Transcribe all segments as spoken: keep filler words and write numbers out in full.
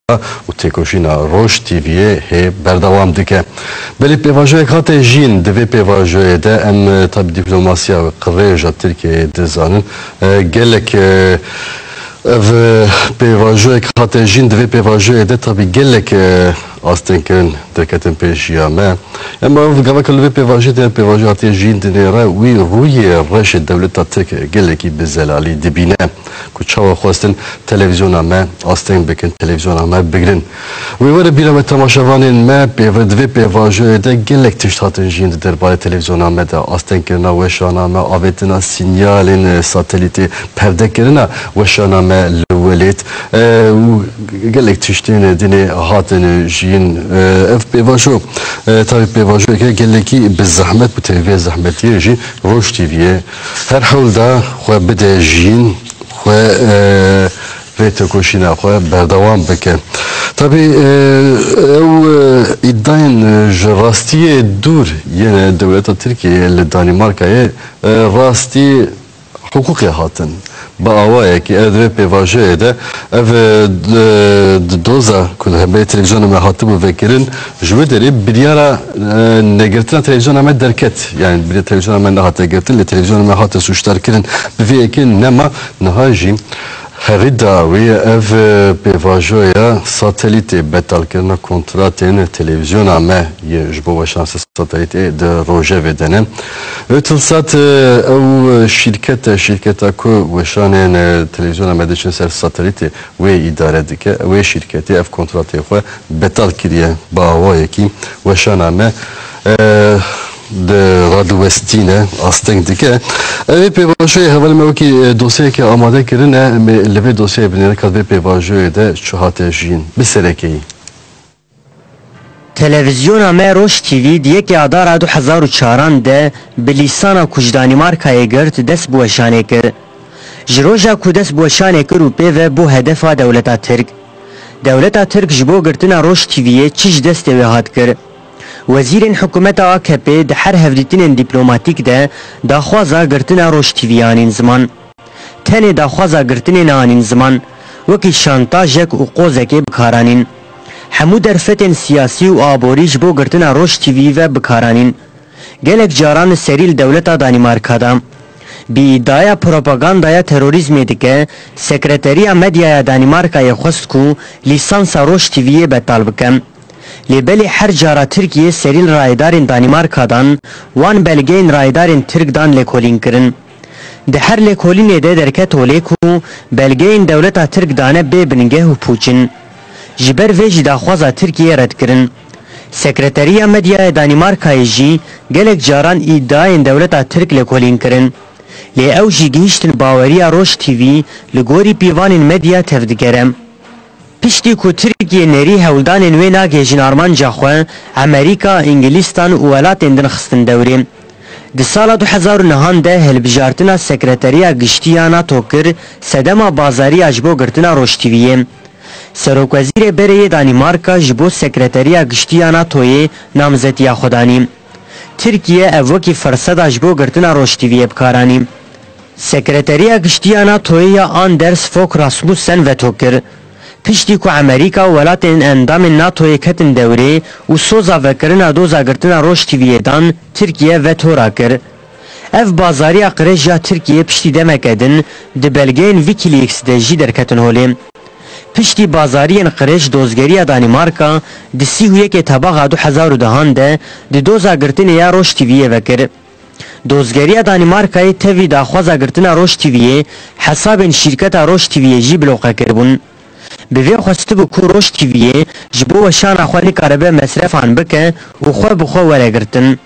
û têkoşîna Roj T V'yê hê berdewam dike. Belê pêvajoyek hate jiyîn, di vê pêvajoyê de em, e, tabî diplomasiya qirêj a Tirkiyeyê dizanin. E, gelek, e, ev, e, pêvajoyek hate jiyîn, di vê pêvajoyê de tabî gelek, e, astengkirin derketin pêşiya me. Ema ev gaveka li vê pêvajê de pêvajoya tê jiyîn dinêre, wî rûyê reşê dewleta Tirk gelekî bi zelalî dibîne. Ku çawa xwestin televîzyona me asteng bikin, televîzyona me bigrin. Wê were bîra me temaşevanên me, pêve-, di vê pêvajoyê de gelek tişt hatin jiyîn di derbarê televîzyona me de, astengkirina weşana me, avêtina sînyalên, e, satelîtê, perdekirina weşana me li welêt, e, û gelek tiştên dinê hatin jiyîn. E, ev pêvajo, e, tabî pêvajoyeke gelekî bi zehmet bû, tevî vê zehmetiyê jî Roj T V'yê her hewl da xwe bide jiyîn, xwe, e, vê têkoşîna xwe berdewam bike. Tabî, e, ew, e, îdayên, e, ji rastiyê dûr yên dewleta Tirkiyeyê li Danîmarkayê, e, rastî hiqûqê hatin. Bi awayekî ev di vê pêvajoyê de ev, e, d-, d-, doza ku li hemberî televîzyona me hatibû vekirin, ji wê derê biryara, e, negirtina televîzyona me derket. Yani biryara televîzyona me nehate girtin, lê televîzyona me hate sûcdar kirin. Bi vê yekê nema niha jî herî dawî ev, e, pêvajoya satelîtê, betalkirina kontratên televîzyona me yê ji bo weşana ser satelîtê di rojevê de ne. Eutelsat, e, ew şîrket e, şîrketa ku weşanên, e, televîzyona me diçin ser satelîtê wê îdare dike. Wê şîrketê ev kontratê xwe betal kiriye, bi awayekî weşana me, e, di radiwestîne, asteng dike. Ev ê pêvajoyê hevalê me wekî, e, dosyayeke amade kirine, em ê li vê dosyayê binêre ka di vê pêvajoyê de çi hate jiyîn. Bi serekeyî. Televîzyona me Roj T V di yekê Adara du hezar û çaran de bi lîsana ku ji Danîmarkayê girt dest bi weşanê kir. Ji roja ku dest bi weşanê kir û pê ve bû hedefa dewleta Tirk. Dewleta Tirk ji bo girtina Roj T V'yê çi ji destê wê hat kir? Wezîrên hikûmeta A K P di her hevdîtinên dîplomatîk de daxwaza girtina Roj T V'yê anîn ziman. Tenê daxwaza girtinê neanîn ziman, wekî şantajek û qozekê bi kar anîn. Hemû derfetên siyasî û aborî ji bo girtina Roj T V ve bi kar anîn. Gelek caran li serî li dewleta Danîmarka de. Bi îdiaya propagandaya terorîzmê dike, Sekreteriya Medyaya Danîmarkayê xwest ku lîsansa Roj T V'yê betal bike. Lê belê her cara Tirkiye serî li rayedarên Danîmarka dan, wan belgeyên rayedarên Tirk dan lêkolîn kirin. Di her lêkolînê de derket holê ku belgeyên dewleta Tirk dane bê bingeh û pûç in. Ji ber vê jî daxwaza Tirkiyê red kirin. Sekreteriya Medyaya Danîmarkayê jî gelek caran îdiayên dewleta Tirk lêkolîn kirin. Lê ew jî gihîştin baweriya Roj T V li gorî pîvanên medya tevdigere. Piştî ku Tirkiye nêrî hewldanên wê nagihêjin armanca xwe, Amerîka, Îngilîstan û welatên din xistin dewrê. Di sala du hezar û nehan de hilbijartina Sekreteriya Giştî ya nato kir sedema bazariya ji bo girtina Roj T V'yê. Serokwezîrê berê yê Danîmarka ji bo Sekreteriya Giştî ya natoyê namzetiya xwe danî. Tirkiye ev wekî firseta ji bo girtina Roj T V'yê bi kar anî. Sekreteriya Giştî ya natoyê ya Anders Fogh Rasmussen veto kir. Piştî ku Amerîka û welatên endamên natoyê ketin dewrê û soza vekirina doza girtina Roj T V'yê dan, Tirkiye veto rakir. Ev bazariya qirêj ya Tirkiye piştî demeke din di belgeyên Wikileaks de jî derketin holê. Piştî bazariyên qirêj dozgeriya Danîmarka di sî û yekê Tebaxa du hezar û dehan de di doza girtinê ya Roj T V'yê vekir. Dozgeriya Danîmarkayê tevî daxwaza girtina Roj T V'yê hesabên şîrketa Roj T V'yê jî bloqe kiribûn. Bi vê xwestibû ku Roj T V'yê ji bo weşana xwe nikaribe mesrefan bike û xwe bi xwe were girtin.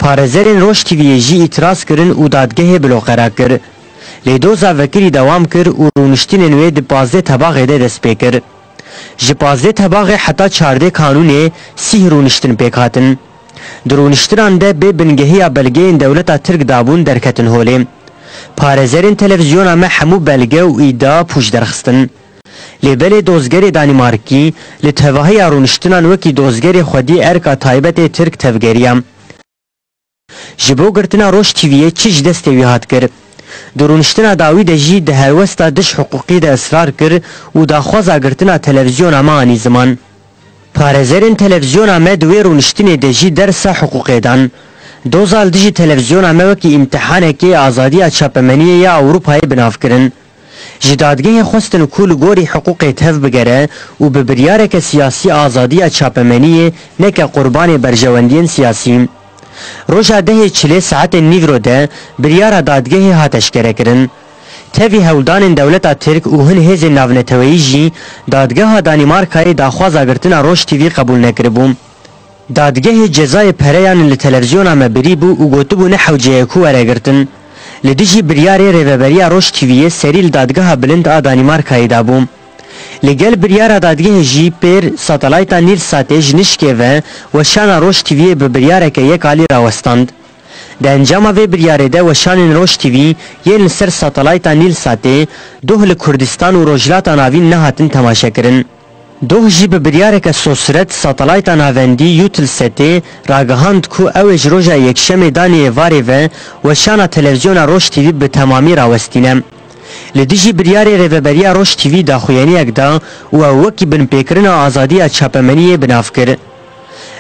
Parêzerên Roj T V'yê jî îtiraz kirin û dadgehê bloqe rakir. Lê doza vekirî dewam kir û rûniştinên wê di pazdeh Tebaxê de dest pê kir. Ji pazdeh Tebaxê heta çardeh Kanûnê sîh rûniştin pêk hatin. Di rûniştinan de bê bingehiya belgeyên dewleta Tirk dabûn derketin holê. Parêzerên televîzyona me hemû belge û îdia pûç derxistin. Lê belê dozgerê Danîmarkî li tevahiya rûniştinan wekî dozgerê xwedî erka taybetê Tirk tevgeriya. Ji bo girtina Roj T V'yê çi ji destê wî hat kir? Di rûniştina dawî de jî di helwesta dij hiqûqî de israr kir û daxwaza girtina televîzyona me anî ziman. Parêzerên televîzyona me di wê rûniştinê de jî dersa hiqûqê dan. Doza li dijî televîzyona me wekî îmtihanekê azadiya çapemeniyê ya Ewropayê bi nav kirin. Ji dadgehê xwestin ku li gorî hiqûqê tev bigere û bi biryareke siyasî azadiya çapemeniyê neke qurbanê berjewendiyên siyasî. Roja dehê çilê saetên nîvro de biryara dadgehê hat eşkerekirin. Tevî hewldanên dewleta Tirk û hin hêzên navneteweyî jî dadgeha Danîmarkayê daxwaza girtina Roj T V qebûl nekiribû. Dadgehê cezayê pereyan li televîzyona me birî bû û gotibû ne hewce ye ku were girtin. Li dijî biryarê Rêveberiya Roj T V'yê serî li Dadgeha Bilind a Danîmarkayê dabû. Li gel biryara dadgehê jî pêr satelayta Nîlsatê ji nişkê ve weşana Roj T V'yê bi biryareke yekalî rawestand. Di encama vê biryarê de weşanên Roj T V yên li ser satelayta Nîlsatê doh li Kurdistan û Rojhilata Navîn nehatin temaşekirin. Doh jî bi biryareke sosiret satelayta navendî Eutelsatê ragihand ku ew ê ji roja Yekşemê danê êvarê ve weşana televîzyona Roj T V bi temamî rawestîne. Li dijî biryarê Rêveberiya Roj T V daxuyaniyek da û ew wekî binpêkirina azadiya çapemeniyê bi nav kir.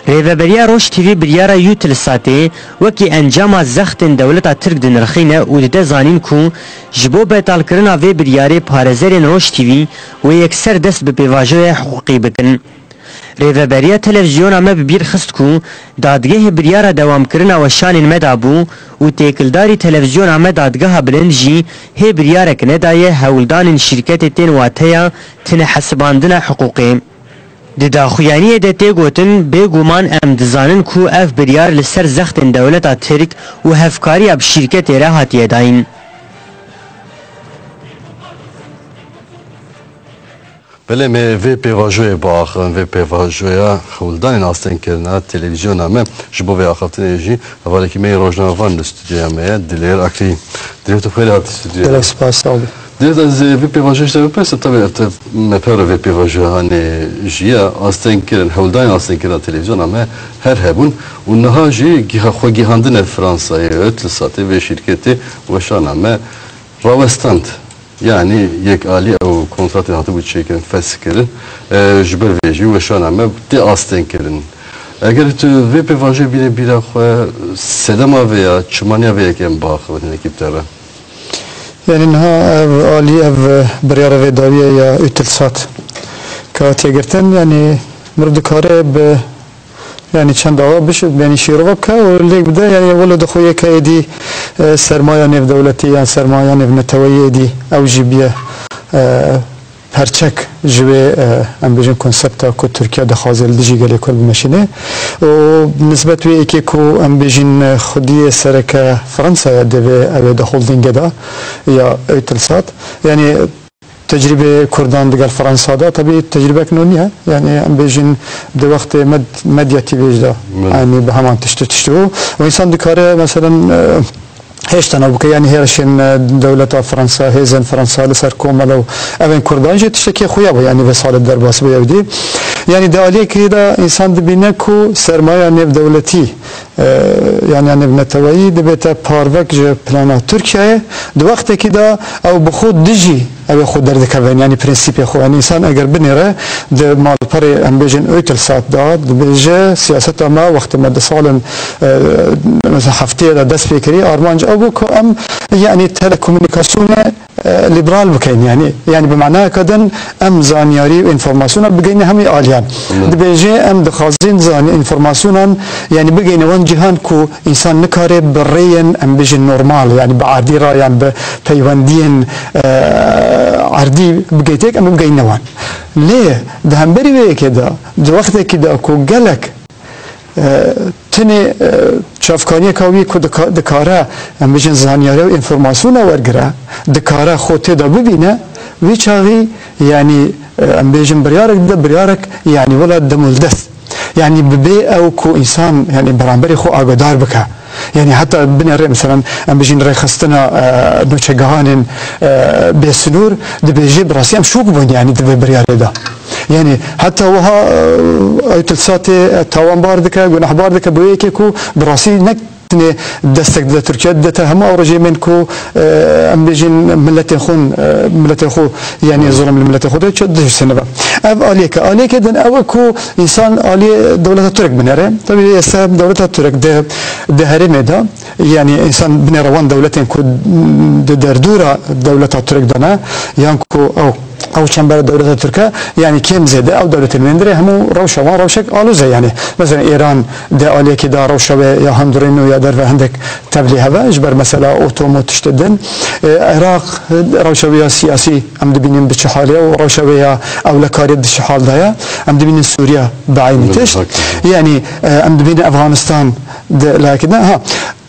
Rêveberiya Roj T V biryara Eutelsatê wekî encama zextên dewleta Tirk dinirxîne û dide zanîn ku ji bo betalkirina vê biryarê parêzerên Roj T V wê yekser dest bi pêvajoya hiqûqî bikin. Rêveberiya televîzyona me bi bîr xist ku dadgehê biryara dewamkirina weşanên me dabû û têkildarî televîzyona me Dadgeha Bilind jî hê biryarek nedaye hewldanên şîrketê tên wateya tinehesibandina hiqûqê. Di daxuyaniyê de tê gotin, bêguman em dizanin ku ev biryar li ser zextên dewleta Tirk û hevkariya bi şîrketê re hatiye dayîn. Belê, me vê pêvajoyê biaxivin, vê pêvajoya hewldanên astengkirina televîzyona me. Ji bo vê axaftinê jî hevalekî me yê rojnamevan li stûdyoya me ye, Dilêr Akrî. Dilêr, tu xêr hatî stûdyoya. Gelek spas, sağ olun. Dilêr, ez ê vê pêvajoyê ji te bipirsim, tabii ev te me pêro vê pêvajoya hanê jî ye, astengkirin, hewldanên astengkirina televîzyona me her hebûn û niha jî giha-, xwe gihandine Fransayê, Eutelsatê, vê şîrketê weşana me rawestand. Yanî yekalî ew kontratên hatibû çêkirin, feskirin, e, ji ber vê jî weşana me tê astengkirin. Eger tu vê pêvajoyê bînî bîra xwe, sedema vê ya, çimaniya vê yekê em biaxivin hinekî bi te re. Yanî niha ev alî, ev biryara vê dawî ye ya Eutelsat ke hatiye girtin, yanî mirov dikare bi Yanî çend awa biş-, yanî şîrove bike û lêk bide, yanî wilo dixwe yeka êdî, e, sermaya nêvdewletî yan sermaya nêvneteweyî êdî ew jî biye, e, perçek ji wê, e, em bêjin konsepta ku Tirkiye dixwaze li dijî gelê Kurd bimeşîne. Û nisbet wê yekê ku em bêjin, e, xwediyê sereke Fransaya divê ew ê di holdîngê de ya Eutelsat. Yanî Tecrîbê Kurdan digel Fransa de, tabii tecrîbek nû niye. Yani em bêjin di wextê med-, medya T V jî de Belê. Aynî bi heman tişt û tişt bû. Û însan dikare, meselen, e, hêştena bike, yani hêrişên, e, dewleta Fransa, hêzên Fransa li ser komel û evên Kurdan jî tiştekî xuya bû, yani vê salê derbas bû ew dî. Yani di aliyekî de însan dibîne ku sermaya nêvdewletî e, yan, yan nêvneteweyî dibête parvek ji plana Tirkiyeyê. Di wextekî de ew bi xwe dijî ew ê xwe derdikevin, yanî prensîpê xwe. Yanî însan eger binêre di malperê, em bêjin Eutelsat de, dibêje siyaseta me wextê me di salên, e, mesela heftê de dest pê kirî, armanc ew bû ku em, yanî telekomûnîkasyonê e, lîberal bikeyn, yanî, yanî bi manayeke din em zanyarî û înformasyona bigeyne hemî aliyan. Anladım. Dibêje em dixwazin zan-, înformasyonan, yanî bigeyne wan cîhan ku însan nikare bi rêyên, em bêjin, normal, yanî bi erdî re yan bi peywendiyên, e, erdî bigeytêk, em bigeyne wan. Lê di hemberî wê yekê de, di wextekî de ku gelek E, tenê, e, çavkaniyeka wî ku dika-, dikare, em bêjin, zanyariya û înformasyona wergire, dikare xwe tê de bibîne, wî çaxî, yanî, e, em bêjin, biryarek dide, biryarek, yanî, wela demûldest. Yanî, bi bê ew ku însan, yanî, beramberî xwe agodar bike. Yanî, heta binêre, meselen, em bêjin, rêxistina, e, nûçegihanên, e, bêsinûr, dibêje, bi rastî em şok bûn, yanî, di vê biryarê de. Yanî heta wiha, e, Eutelsatê, e, tawanbar dike, gunehbar dike bi wê yekê ku bi rastî ne Putinê destek dide Tirkiye, didete hemû ew rejîmên ku, e, em bêjin miletên xwe, e, miletên xwe, yanî zulm li miletê xwe de çi dişusêne ve. Ev aliyek e. Aliyekê din ew e ku însan aliyê dewleta Tirk binêre. Tabii êsta dewleta Tirk di, di herêmê de, yanî însan binêre wan dewletên ku di derdora dewleta Tirk de ne, yan ku ew ew çembera dewleta Tirk e, yanî kêm zêde ew dewletên wêndirê hemû rewşa wan rewşek alûz e, yanî. Mesela Îran di aliyekê de rewşa wê ya hundirîn û ya derve hindek tevlî hev e, ji ber mesela otom û tiştê din. E, Iraq, rewşa wê ya siyasî em dibînin bi çi halê ye û rewşa wê ya ewlekariyê di çi hal de ye, em dibînin Sûriye bi eynî tişt. Yanî, e, em dibînin Efxanistan di layekê de. Ha,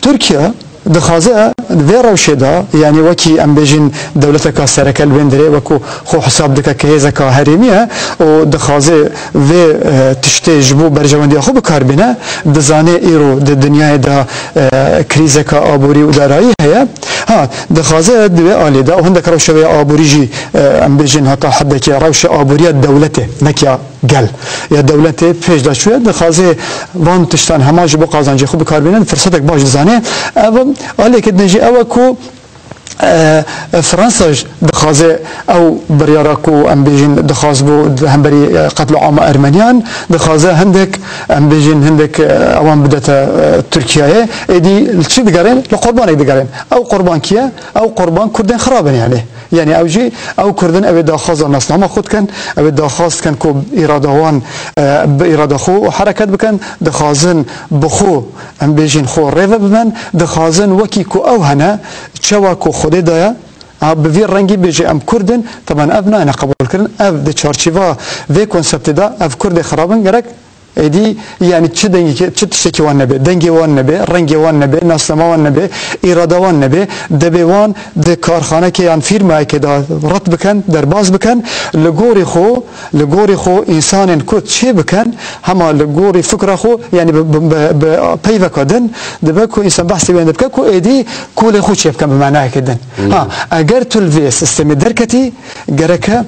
Tirkiye dixwaze vê rewşê de, yanî wekî em bêjin dewleteka sereke li wêndirê, wekû xwe hesab dike ke hêzeka herêmî ye û dixwaze vê, e, tiştê ji bo berjewendiya xwe bi kar bîne, dizane îro di dinyayê de, e, krîzeka aborî û darayî heye. Ha, dixwaze di wê alî de û hindek rewşa wê ya aborî jî, e, em bêjin heta hedekê rewşa aboriya dewletê, neke ya gel ya dewletê pêş de çûye, dixwaze van tiştan hema ji bo qazancê xwe bi kar bîne, firsetek baş dizane. Ev aliyekê din jî ew e ku, e, Fransa jî dixwaze ew biryara ku em bêjin dixwaz bû di hemberî, e, qetl û ama Ermeniyan, dixwaze hindek, em bêjin hindek, e, ewan bidete, e, Tirkiyeyê. Êdî li çi digerin? Li qurbanek digerin. Ew qurban kî ye? Ew qurban Kurdên xirab in yanî. Yanî ew jî, ew Kurdin ew ê daxwaza nasnama xwe dikin, ew ê daxwaz dikin ku îrada wan, e, bi îrada xwe hereket bikin, dixwazin bi xwe, em bêjin xwe rêve bibin, dixwazin wekî ku ew hene, çawa ku Xwedê daye, ha, bi vî rengî bêje em Kurd in, teban ev nayene qebûlkirin, ev di çarçîva vê konseptê de ev Kurdê xirab in gerek Êdî, yanî çi dengekî, çi tiştekî wan nebe, dengê wan nebe, rengê wan nebe, nasnama wan nebe, îrada wan nebe, debe wan di karxanekê yan fîrmayekê de ret bikin, derbas bikin, li gorî xwe, li gorî xwe însanên Kurd çê bikin, hema li gorî fikra xwe, yanî bi, bi, bi, bi peyveka din, dibe ku însan behsê wê dibike ku êdî kolê xwe çê bikin bi manayekê din. Hmm. Ha, eger tu li vê sistemê derketî, gereke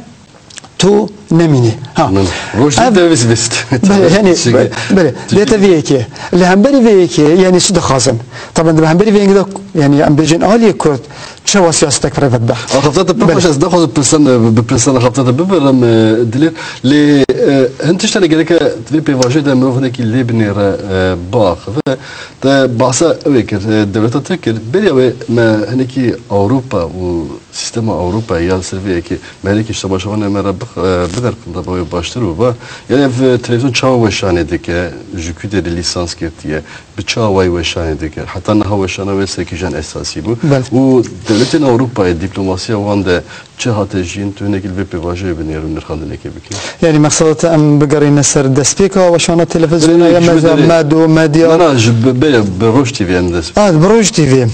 tu nemînî. Ha. Min roj Ev te bist bist. Belê, yani, Çünkü belê, dê te vê yekê. Li hemberî vê yekê, yani çi dixwazin? Taban di hemberî vê yekê de, yani em bêjin aliyê Kurd, çawa siyasetek rêve dibe? Axafta te pir Belê. xweş, ez naxwazim pirsan, e, bi pirsan axafta te bibirim, e, Dilêr. Lê, e, hin tiştene gereke di vê pêvajoyê de mirov hinekî lê binêre, e, biaxive. Te bahsa ew ê kir, e, dewleta te kir. Beriya wê me hinekî Ewropa û Sîstema Ewropayê ya li ser vê yekê me hinekî ji temaşevanê me re bix-, e, biderxin, da bi wê baştir û ba, yani ev televîzyon çawa weşanê dike, ji ku derê lîsans girtiye, bi çawa wayî weşanê dike, heta niha weşana wê serkêjan esasî bû. Belê. Û dewletên Ewropayê, diplomasiya wan de çi hate jiyîn, tu hinekî li vê pêvajoyê binêr û nirxandinekê bike? Yani mexseda te em bigerîne ser destpêka weşana televîzyona Belê, ya ji me, me derê- med û medya. Na, na, ji bi, bi, bi Roj T V em dest. Ah, bi Roj T V.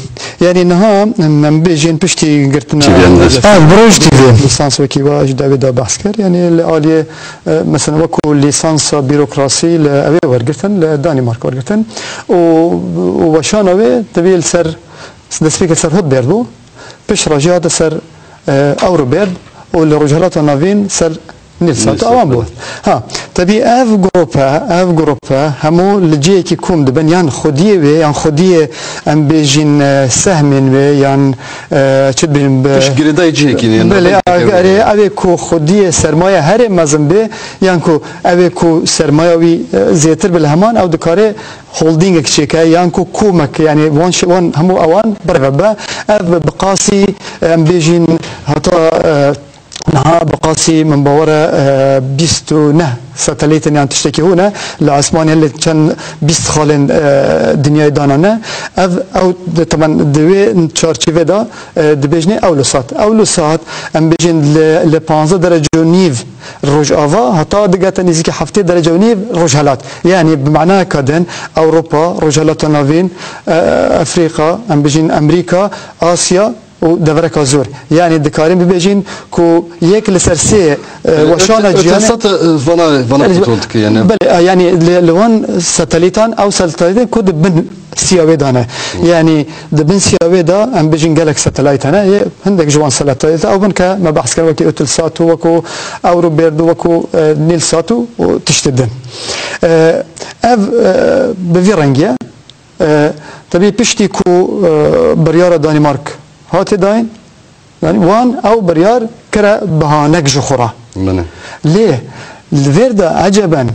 Yani niha em, em bêjin piştî girtina T V em dest. Ah, bi Roj T V. Lîsans wekî wa ji dawî de behs kir. Yani li aliyê, e, mesela wekû lîsansa bîrokrasî li ewê wergirtin, li Danîmark wergirtin. Û, û weşana wê tevî li ser destpêkê ser hot bêrd bû. Piştre jî hate ser, e, Ewrobêrd û li Rojhilata Navîn ser Nîlsat Nîlsat, awan bû. Evet. Ha, tebî ev grupe, ev grupe hemû li cihekî kom dibin, yan xwediyê wê, yan xwediyê em bêjin, e, sehmên wê, yan, e, çi dibînin bi Pişt girêdayî cihekî ne, yan Belê, rengekî ew erê, ne. Ew ê ku xwediyê sermaya herê mezin bê, yan ku ew ê ku sermaya wî, e, zêtir bi li heman, ew dikare holdîngek çêke, yan ku komek, yani wan şi-, wan hemû ewan birêve be. Ev bi qasî, em bêjin heta, e, niha bi qasî min bawer e, e, bîst û neh satelîtin yan tiştekî hûn e. Li esmanê li çend bîst xalên, e, dinyayê danane. Ev, ew, di, temen di wê çarçîvê de, e, dibêjinê Ewlosat. Ewlosat, em bêjin li, li panzdeh derece û nîv Rojava, heta digete nêzîkî heftê derece û nîv Rojhelat. Yani bi manayeka din Ewropa, Rojhelata Navîn, e, Efrîka, em bijîn Emerîka, Asya û devereka zor. Yani dikarin bibêjin ku yek li ser sê, e, weşana cîhanê Sat, e, vana, vana Belê, kontrol dike yani. Belê, e, yani li, li wan satelîtan, ew satelîtên ku di bin siya wê de ne. Hı. Yani di bin siya wê de em bijîn gelek satelît hene. Yê hindek ji wan satelît ew bin ke me behs kir, wekî Eutelsat û wekû Eurobêrd û wekû, e, Nîlsat û, û tiştê din. E, ev, e, bi vî rengî ye. E, Tebî piştî ku, e, biryara Danîmark hate dayîn, yanî wan ew biryar kire bihanek ji xwe re. Belê. Lê li vêr de eceben,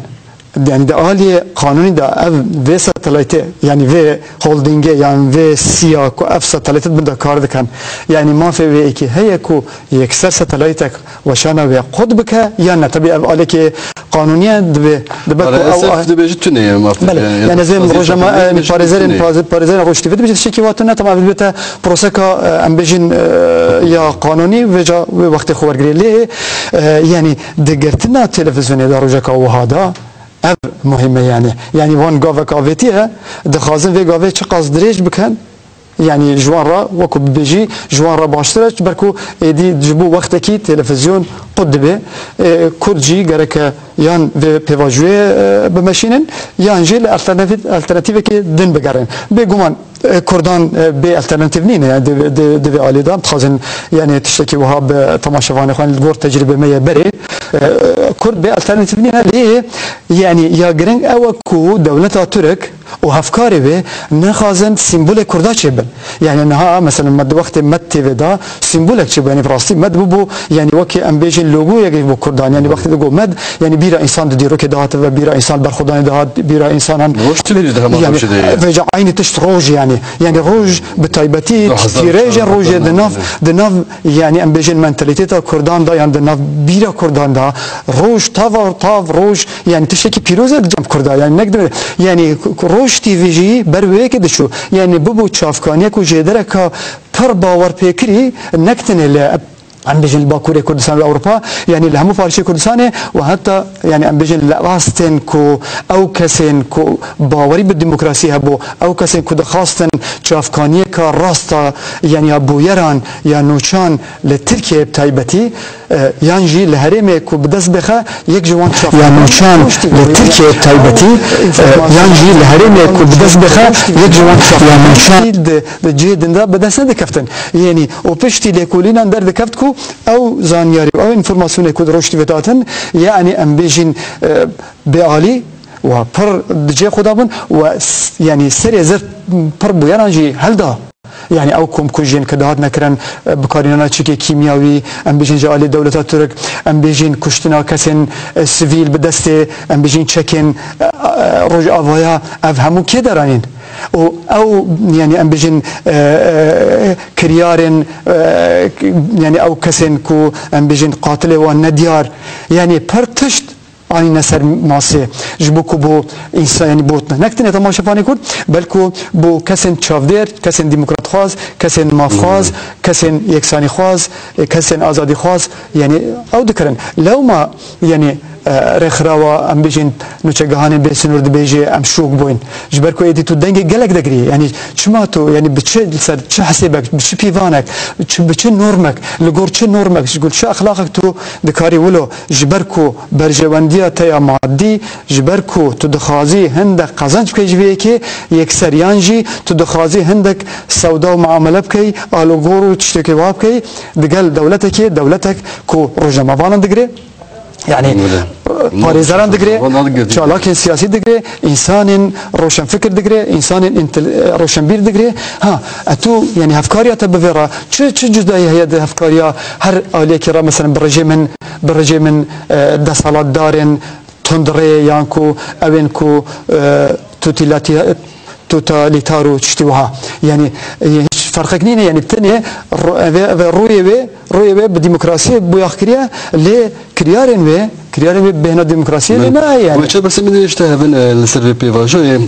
yanî di aliyê qanûnî de ev vê satelaytê, yanî vê holdîngê yan vê siya ku ev satelaytê di bin de kar dikin, yanî mafê wê yekê heye ku yekser satelaytek weşana wê qut bike yan ne? Tebî ev alekê qanûnî ye, dibe, dibe ku ew Maalesef dibêjin tune ye mafê. Belê, yanî, yanî ez ê rojname-, parêzerên, parêzerên Roj T V dibêjin tiştekî wa tune, tamam, ev dibête proseka, e, em bêjin, e, ya qanûnî, vêca wê wextê xwe wergirê. Lê, e, yanî di girtina televîzyonê de rojeka wiha de ev muhîm e yanî. Yanî wan gavek avêtiye, dixwazin vê gavê çiqas dirêj bikin, yanî ji wan re, wekî bibêjî, ji wan re baştir e, ji ber ku êdî ji bo wextekî televîzyon qut dibe. E, Kurd jî gereke yan vê pêvajoyê, e, bimeşînin, yan jî li alternatîf-, alternatîvekê din bigerin. Bêguman, e, Kurdan, e, bê alternatîf nîne, yanî di, di, di vê alî de dixwazin, yanî tiştekî wiha bi temaşevanê xwe li gor tecrûbê me yê berê. E, Kurd bê alternatîf nîne, lê yanî ya giring ew e ku dewleta Tirk û hevkarê wê nexwazin sîmbolê Kurda çêbin. Yanî niha, mesela, me di wextê Med T V de sîmbolek çêbû. Yanî bi rastî Med bûbû, yanî wekî em bêjin logoyek bo Kurdan. Yanî wextê digo Med, yanî bîra însan di dîrokê de hatibe, bîra însan li berxwedanê de hat, bîra însan an-, Roj tî vêjî de hema yanî, rojê de ye. Vêca eynî tişt roj yanî. Yanî roj bi taybetî tîrêjên rojê di nav, di nav, yanî em bêjin mentalîteta Kurdan de, yan di nav bîra Kurdan de, roj tava tav roj, yanî tiştekî pîroz e di cem Kurda, yanî nek di, yanî roj tî vêjî ber wê yekê diçû. Yanî bibû çavkaniyek û jêdereka pir bawerpêkirî, nek tenê li, em bêjin li Bakurê Kurdistan û Ewropa, yanî li hemû parçeyê Kurdistanê û heta, yanî em bêjin li rastên ku ew kesên ku bawerî bi demokrasî hebû, ew kesên ku dixwastin çavkaniyeka rasta, yanî ya bûyeran, ya nûçan li Tirkiyeyê bi taybetî, e, yan jî li herêmê ku bi dest bixe, yek ji wan çav-, ya nûçan li Tirkiyeyê bi taybetî, e, yan jî li herêmê ku bi dest bixe, yek ji wan çav-, ya nûçan di, di cihê din de bi dest nedikeftin. Yanî û piştî lêkolînan derdikeft ku ew zanyarî û ew înformasyonê ku di Roj T V de hatin, yanî em bêjin, e, bêalî û pir di cihê xwe de bûn û s-, yanî serê zir pir bûyeran jî helda. Yanî ew komkujiyên ku dihatine kirin, e, bikarînana çekê kîmyawî, em bêjin ji alî dewleta Tirk, em bêjin kuştina kesên, e, sivîl bi destê, em bêjin çekên, e, e, Rojavaya, ev hemû kê deranîn? Û ew, yanî em bêjin, e, e, kiryarên, e, yanî ew kesên ku em bêjin qatilê wan nediyar, yanî pir tişt anîne ser masê, ji bo ku bo însan, yanî bo ne, nek tenê temaşevanê Kurd, belku bo kesên çavdêr, kesên demokratxwaz, kesên mafxwaz, kesên yeksanîxwaz, e, kesên azadîxwaz, yanî ew dikirin. Lewma, yanî, e, rêxirawa, em bêjin, nûçegihanên bêsînor dibêje, em şok bûyn. Ji ber ku êdî tu dengê gelek digirî. Yanî çima tu, yanî bi çi, li ser çi hesêbek, bi çi pîvanek, çi, bi çi normek, li gor çi normek, ji gor çi exlaqek tu dikarî wilo, ji ber ku berjewendiya te ya madî, ji ber ku tu dixwazî hindek qezenc bikey ji vê yekê, yekser, yan jî tu dixwazî hindek sewda û muamele bikey, alogor û tiştekê wiha bikey, digel dewletekê, dewletek ku rojnamevanan digire, yanî, Belê. Parêzeran digire, çalakên siyasî digire, însanên roşenfikir digire, însanên întel-, roşenbîr digire. Ha, e tu, yanî hevkariya te bi vê re çi, çi cudayî heye di hevkariya her aliyekî re, mesela bi rejêmên, bi rejêmên, e, desthilatdarên tundrê yan ku ewên ku, e, totalîtî-, totalîtar û tiştî wiha. Yanî, e, hiç ferqek nîne, yanî tenê ro-, eve, eve rûyê wê, rûyê wê bi demokrasiyê boyax kiriye, lê kiryarên wê, kiryarên wê bêhna demokrasiyê lê nayê yanî. Wê çi pirsê min dî işte hevin, e, li ser vê pêvajoyê, e,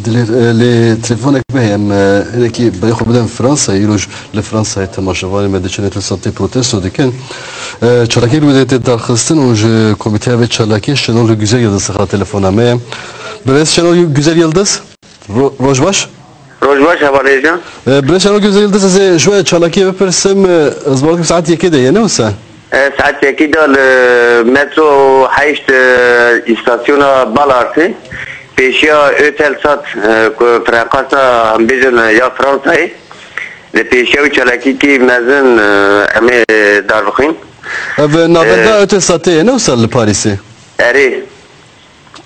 dilê, e, lê telefonek me heye, em, e, hinekî berê xwe bidin Fransayê, îro ji li Fransayê temaşevanê me diçin, tu santê protesto dikin. E, çalakiyek li wê tê darxistin û ji komîteya vê çalakiyê Şenol Güzel Yildiz hat telefona me ye. Birêz Şenol Güzel Yildiz, ro-, roj baş. Roj baş, hevalê can. E, birêz Şenol Güzel Yildiz, ez ê ji we çalakiyê bipirsim, e, ez bawer dikim saet yekê de ye, ne wisa? E, saet yekê de li metro heşt, e, îstasyona Balartê, pêşiya Eutelsat, e, ku freqasa, em bêjin, ya Fransayê, li pêşiya wî çalakîkî mezin, e, em ê darbixîn. Ev navenda E, Eutelsatê ye, ne wisa li Parîsê? Erê.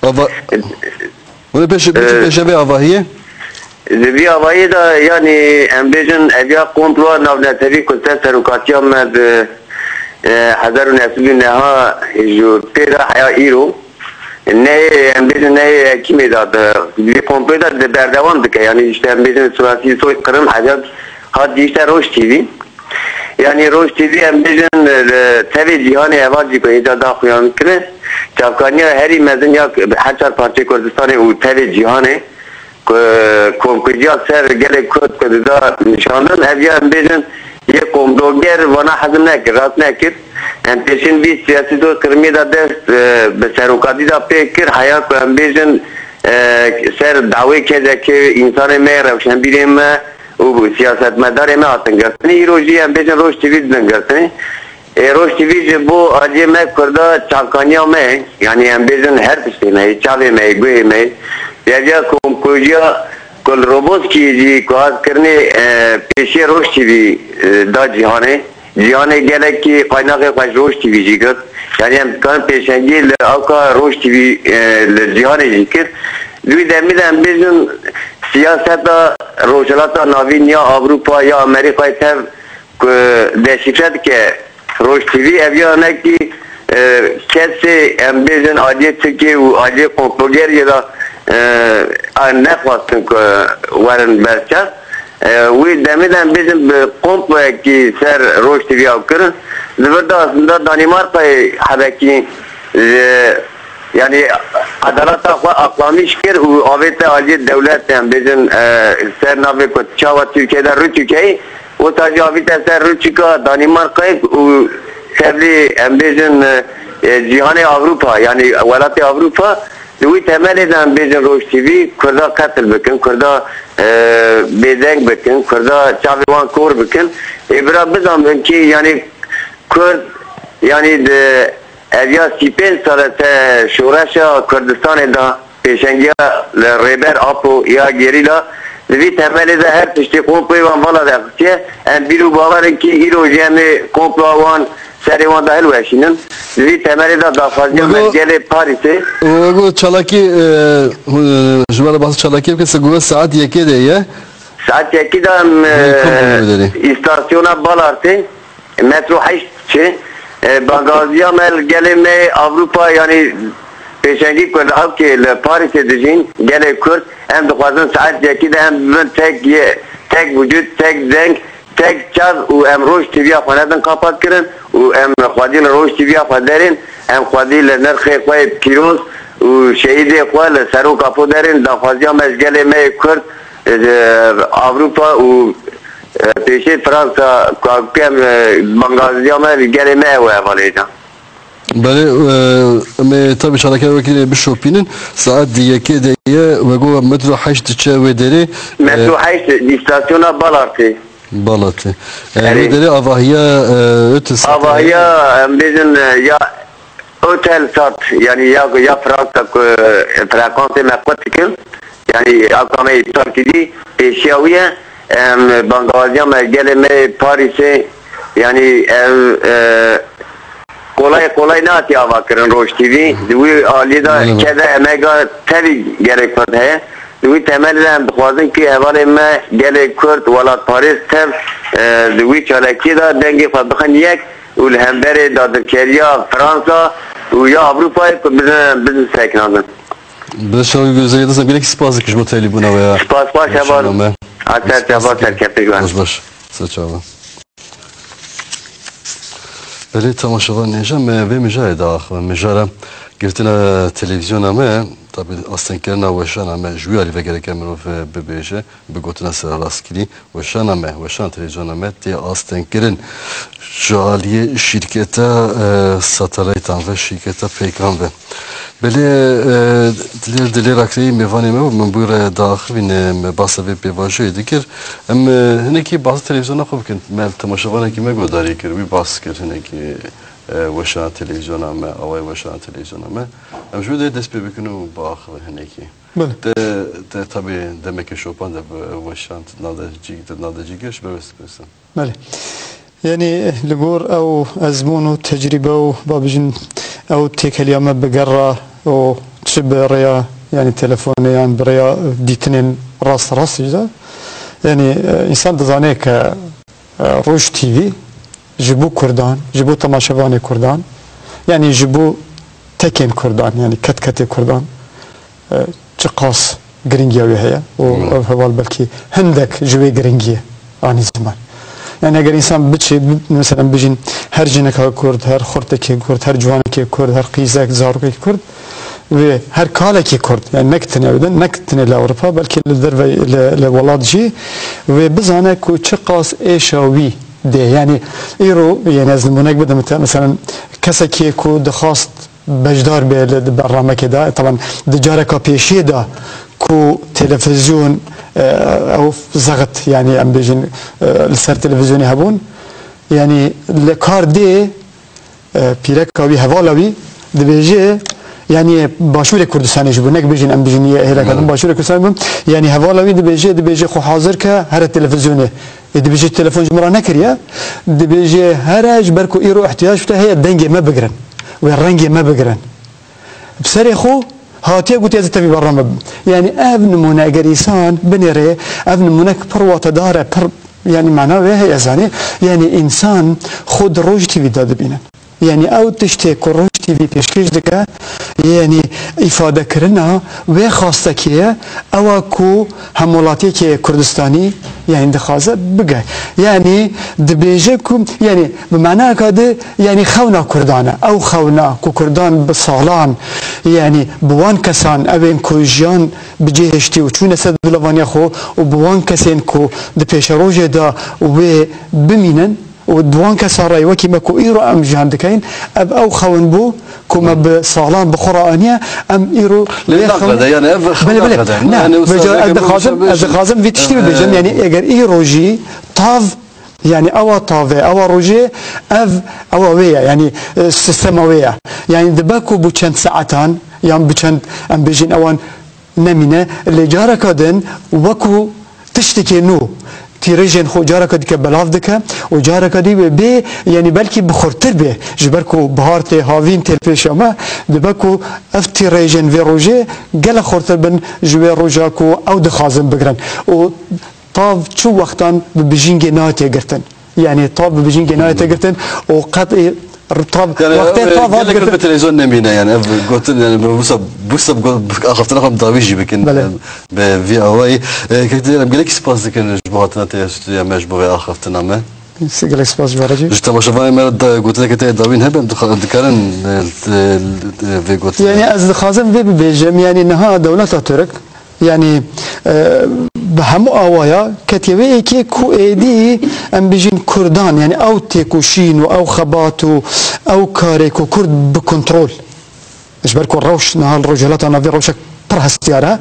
Ava-, E, hûn ê pêş-, e, pêşevê avahiyê? Di vî avayî de, yanî em bêjin, eviya komploa navnetewî ku ser serokatiya me di, e, hezar û neh sed û neha ji pê re heya îro, neyê, em bêjin, neyê Ekîmê de, di, di vî komployê de di berdewam dike. Yanî işte em bêjin, Surasî Soykirin eviya hat gihişte Roj T V. Yanî Roj T V em bêjin, li tevê cîhanê heval jî ku hêja da xuyan kirin, çavkaniya herî mezin ya her çar parçeyê Kurdistanê û tevê cîhanê ku komkujiya ser gelê Kurd ku dida nîşandin, ev ya em bêjin yê komploger vana hezm nekir, rast nekir. Em pêşîn bîst siyasî doz Qirmî de dest, e, bi serokatî de pê kir, heya ku em bêjin, e, ser dawê kezekê, însanê me, rewşenbîrê me û siyasetmedarê me hatin girtinê. Îro jî em bêjin Roj T V didin girtinê. Ê, Roj T V ji bo aliyê me Kurda çavkaniya me ye. Yanî em bêjin her tiştê me ye, çavê me ye, guhê me ye. Deviya komkujiya ku li Roboskiyê jî ku hat kirinê, e, pêşiyê Roj T V, e, da cîhanê. Cîhanê gelekî qaynaxê xwe ji Roj T V jî girt. Yanî em dikarin pêşengî li awka Roj T V, e, li cîhanê jî kir. Di wî demî de em bêjin siyaseta Rojhilata Navîn ya Ewropa ya Amerîkayê tev ku deşîfre dike Roj T V, ev ya nekî, e, kesê, em bêjin, aliyê Tirkiyê û aliyê komplogeriyê de, e, a nexwastin ku werin berçav. E, wî demê de em bêjin bi komployekî ser Roj T V ew kirin. Di vir de aslında Danîmarkayê hebekî, e, yanî edaleta xwe aqlamîş kir û avête aliyê dewletê, em bêjin, e, ser navê ku çawa Tirkiye de Rûtûkeyî, wisa jî avîte ser Rûtûka Danîmarkayê û tevlî, em bêjin, e, e, cîhanê Ewropa, yanî welatê Ewropa, di wî temelê de em bêjin Roj T V Kurda qetil bikin, Kurda, e, bêdeng bikin, Kurda çavê wan kor bikin. Ê bira bizanin ki, yanî Kurd, yanî di ev ya sî pênc sal e te şoreşa Kurdistanê de pêşengiya li Rêber Apo ya gerîla, di vî temelê de her tiştê komployê wan vala derxistiye. Em bîr û bawer in kî îro jî em ê komploya wan serê wan de hilweşînin. Di vî temelê de daxwaziya me Wego, gelê Parîsê. Wego çalakî, e, e, ji me re bahs çalakî bike, se guve saet yekê de ye. Saet yekî de em, Wê komplo e, derê. Îstasyona Balartê. Metro heşt çi? E, bangaziya me li gelê me Ewropa, yanî pêşengî ku li ewkê li Parîsê dijîn, gelê Kurd, em dixwazin saet yekî de em bibin tek yê, tek wicûd, tek deng, tek çav û em Roj T V'ya xwe nedin qapat kirin û em xwedî li Roj T V'ya xwe derên, em xwedî li nirxê xwe yê pîroz û şehîdê xwe li Serok Apo derên, daxwaziya me ji gelê me yê Kurd, e, Ewropa û, e, pêşê Fransa, ku em, e, bangaziya me li gelê me ew e hevalê can. Belê, e, em ê tabî çalakê wekî bişopînin. Saet di yekê de ye, wego metro heşt diçe wê derê. Metro heşt, îstasyona Balartê. Balatê. E, Erê. Wê derê avahiya, e, Eutelsat. Avahiya, em bêjin, e, ya Eutelsat, yanî ya, ya Fransa ku, e, frekansê me qut dikin. Yanî ewka me îptal kidî, pêşiya wî ye. Em, bangawaziya me gelê me Parîsê, yanî ev, e, kolay kolay nehatiye avakirin Roj T V. Di wî aliyê de Belê. kede emega tevî gelek Kurd heye. Di wî temelê de em dixwazin kî hevalên me gelê Kurd, welatparêz tev, e, di wî çalakiyê de dengê xwe bixin yek û li hemberê dagirkeriya Fransa û ya Ewropayê ku bizin, bizin sekinandin. Bi şev û güzerî dest gelekî spas dikim ji bo tevlîbûna we ya. Spas, spas, heval. Weşana me. A ser çava, serkeftin ji we. Baş, baş. Ser çava. Belê temaşevan, hêja me vê mijarê diaxivin. Mijara girtina televîzyona me, tabî astengkirina weşana me, ji wî alî ve gereke mirov, e, bibêje, bi gotina serrastkirî, weşana me, weşana televîzyona me tê astengkirin. Ji aliyê şîrketa, e, satelaytan ve, şîrketa peykan ve. Belê, e, dilê, dilê rakirî mêvanê me bû, min bû re diaxivîne, me basa vê pêvajoyê dikir. Em, e, hinekî basa televîzyona xwe bikin. Me temaşevanekî me guhdarî kir, wî bas kir hinekî, e, weşana televîzyona me, awayê weşana televîzyona me. Em ji wê derê dest pê bikin û biaxivin hinekî. Belê. Te, te tabî demeke şopan de bi weşan, tu nav de cî, tu nav de cî gir, ji ber wê spirsin. Belê. Yanî li gor ew ezmûn û tecrîbe û, ba bijin, ew têkeliya me bi gerra û çi bi rêya, yanî telefonê yan bi rêya dîtinên Rast, rast jî de. Yanî, e, însan dizane ke, e, Roj T V ji bo Kurdan, ji bo temaşevanê Kurdan, yanî ji bo tekên Kurdan, yanî ketketê Kurdan, e, çiqas giringiya wê heye û Hmm. ev heval belkî hindek ji wê giringiyê anî ziman. Yanî eger însan biçe, bi-, mesela bijîn her jineka Kurd, her xurtekê Kurd, her ciwanekê Kurd, her qîzek, zarokekî Kurd, wê her kalekî Kurd, yanî nek tenê wê de, nek tenê li Ewropa, belkî li derve, li, li welat jî, wê bizane ku çiqas êşa wî dê. Yanî îro, yanî ez nimûnek bidim te, mesela kesekî ku dixwast beşdar be li, di bernamekê de, taban di careka pêşiyê de ku televîzyon, e, ew zexit, yanî em bêjin, e, li ser televîzyonê hebûn, yanî li kar dê, e, pîreka wî, hevala wî dibêje, yanî Başûrê Kurdistanê jî bû, nek bêjin em bêjin yê hêleka din Belê. Başûrê Kurdistanê bû, yanî hevala wî dibêje, dibêje xwe hazir ke here televîzyonê. Ê dibêje telefon ji min re nekiriye, dibêje here ji ber ku îro ihtiyac te heye dengê me bigirin, wê rengê me bigirin. Bi serê xwe hatiye gotiye ez ê tevî bername bim. Yanî ev nimûne eger însan binêre, ev nimûnek pir watedar e, pir, yanî mana wê heye, zanî. Yanî însan xwe di Roj T V de dibînin. Yanî ew tiştê ku Roj T V pêşkêş dike, yanî îfadekirina wê xwastekê ye, ew e ku hemwelatiyekê Kurdistanî, yanî dixwaze bige. Yanî dibêje ku, yanî bi manayeka di, yanî xewna Kurdan e. Ew xewna ku Kurdan bi salan, yanî bi wan kesan, ew ên ku jiyan bi cê hiştî û çûne ser dûlavaniya xwe û bi wan kesên ku di pêşerojê de wê bimînin, û di wan kesa re wekî me ku îro em jiyan dikeyin, ev ew xewin bû ku me bi salan bi xwe re aniye, em îro Lê vê naqede, xewin yani ev Belê, belê. naqede. Ne, Yani, wisa vêca ez vêca dixwazim, ez dixwazim vî tiştî bibêjim, Ee. yani eger îro jî tav, yani ewa tavê, ewa rojê, ev, ewa wê ye, yani, e, sistema wê ye. Yani dibe ku bu çend saetan, yan bi çend, em bêjin ewan nemîne, lê careka din wekû tiştekê nû tîrêjên xwe careka dike belav dike û careka dî wê bê, yanî belkî bi xurtir bê, ji ber ku bihar tê, havîn tê pêşiya me, dibe ku ev tîrêjên vê rojê gelek xurtir bin ji wê roja ku ew dixwazin bigirin. Û tav çi wextan bi bijîngê nayê tê girtin. Yani tav bi bijîngê nayê tê girtin û qet ê tav, Yani, wextê e, tav hat gelek girtin. Bi televîzyon nemîne yani ev gotin yani bu, bu, bu, bu axaftina xwe dawî jî bikin. Belê. Yani, bi vî awayî. E, kekdî em gelekî spas dikin ji bo hatina te stûdiya me ji bo vê axaftina me. Gelek spas ji we re jî. Ji temaşevanê me re da gotineke te dawîn hebe em dixa-, dikarin, e, e, e, vê gotinê. Yani ez dixwazim vê bibêjim, yani niha dewleta Tirk Yani, e, bi hemû awaya ketiye wê yekê ku êdî em bijîn Kurdan, yani ew têkoşîn û ew xebat û ew karê ku Kurd bi kontrol. Ji ber ku rewş niha li Rojhilata Navîn rewşek pir hestiyar e.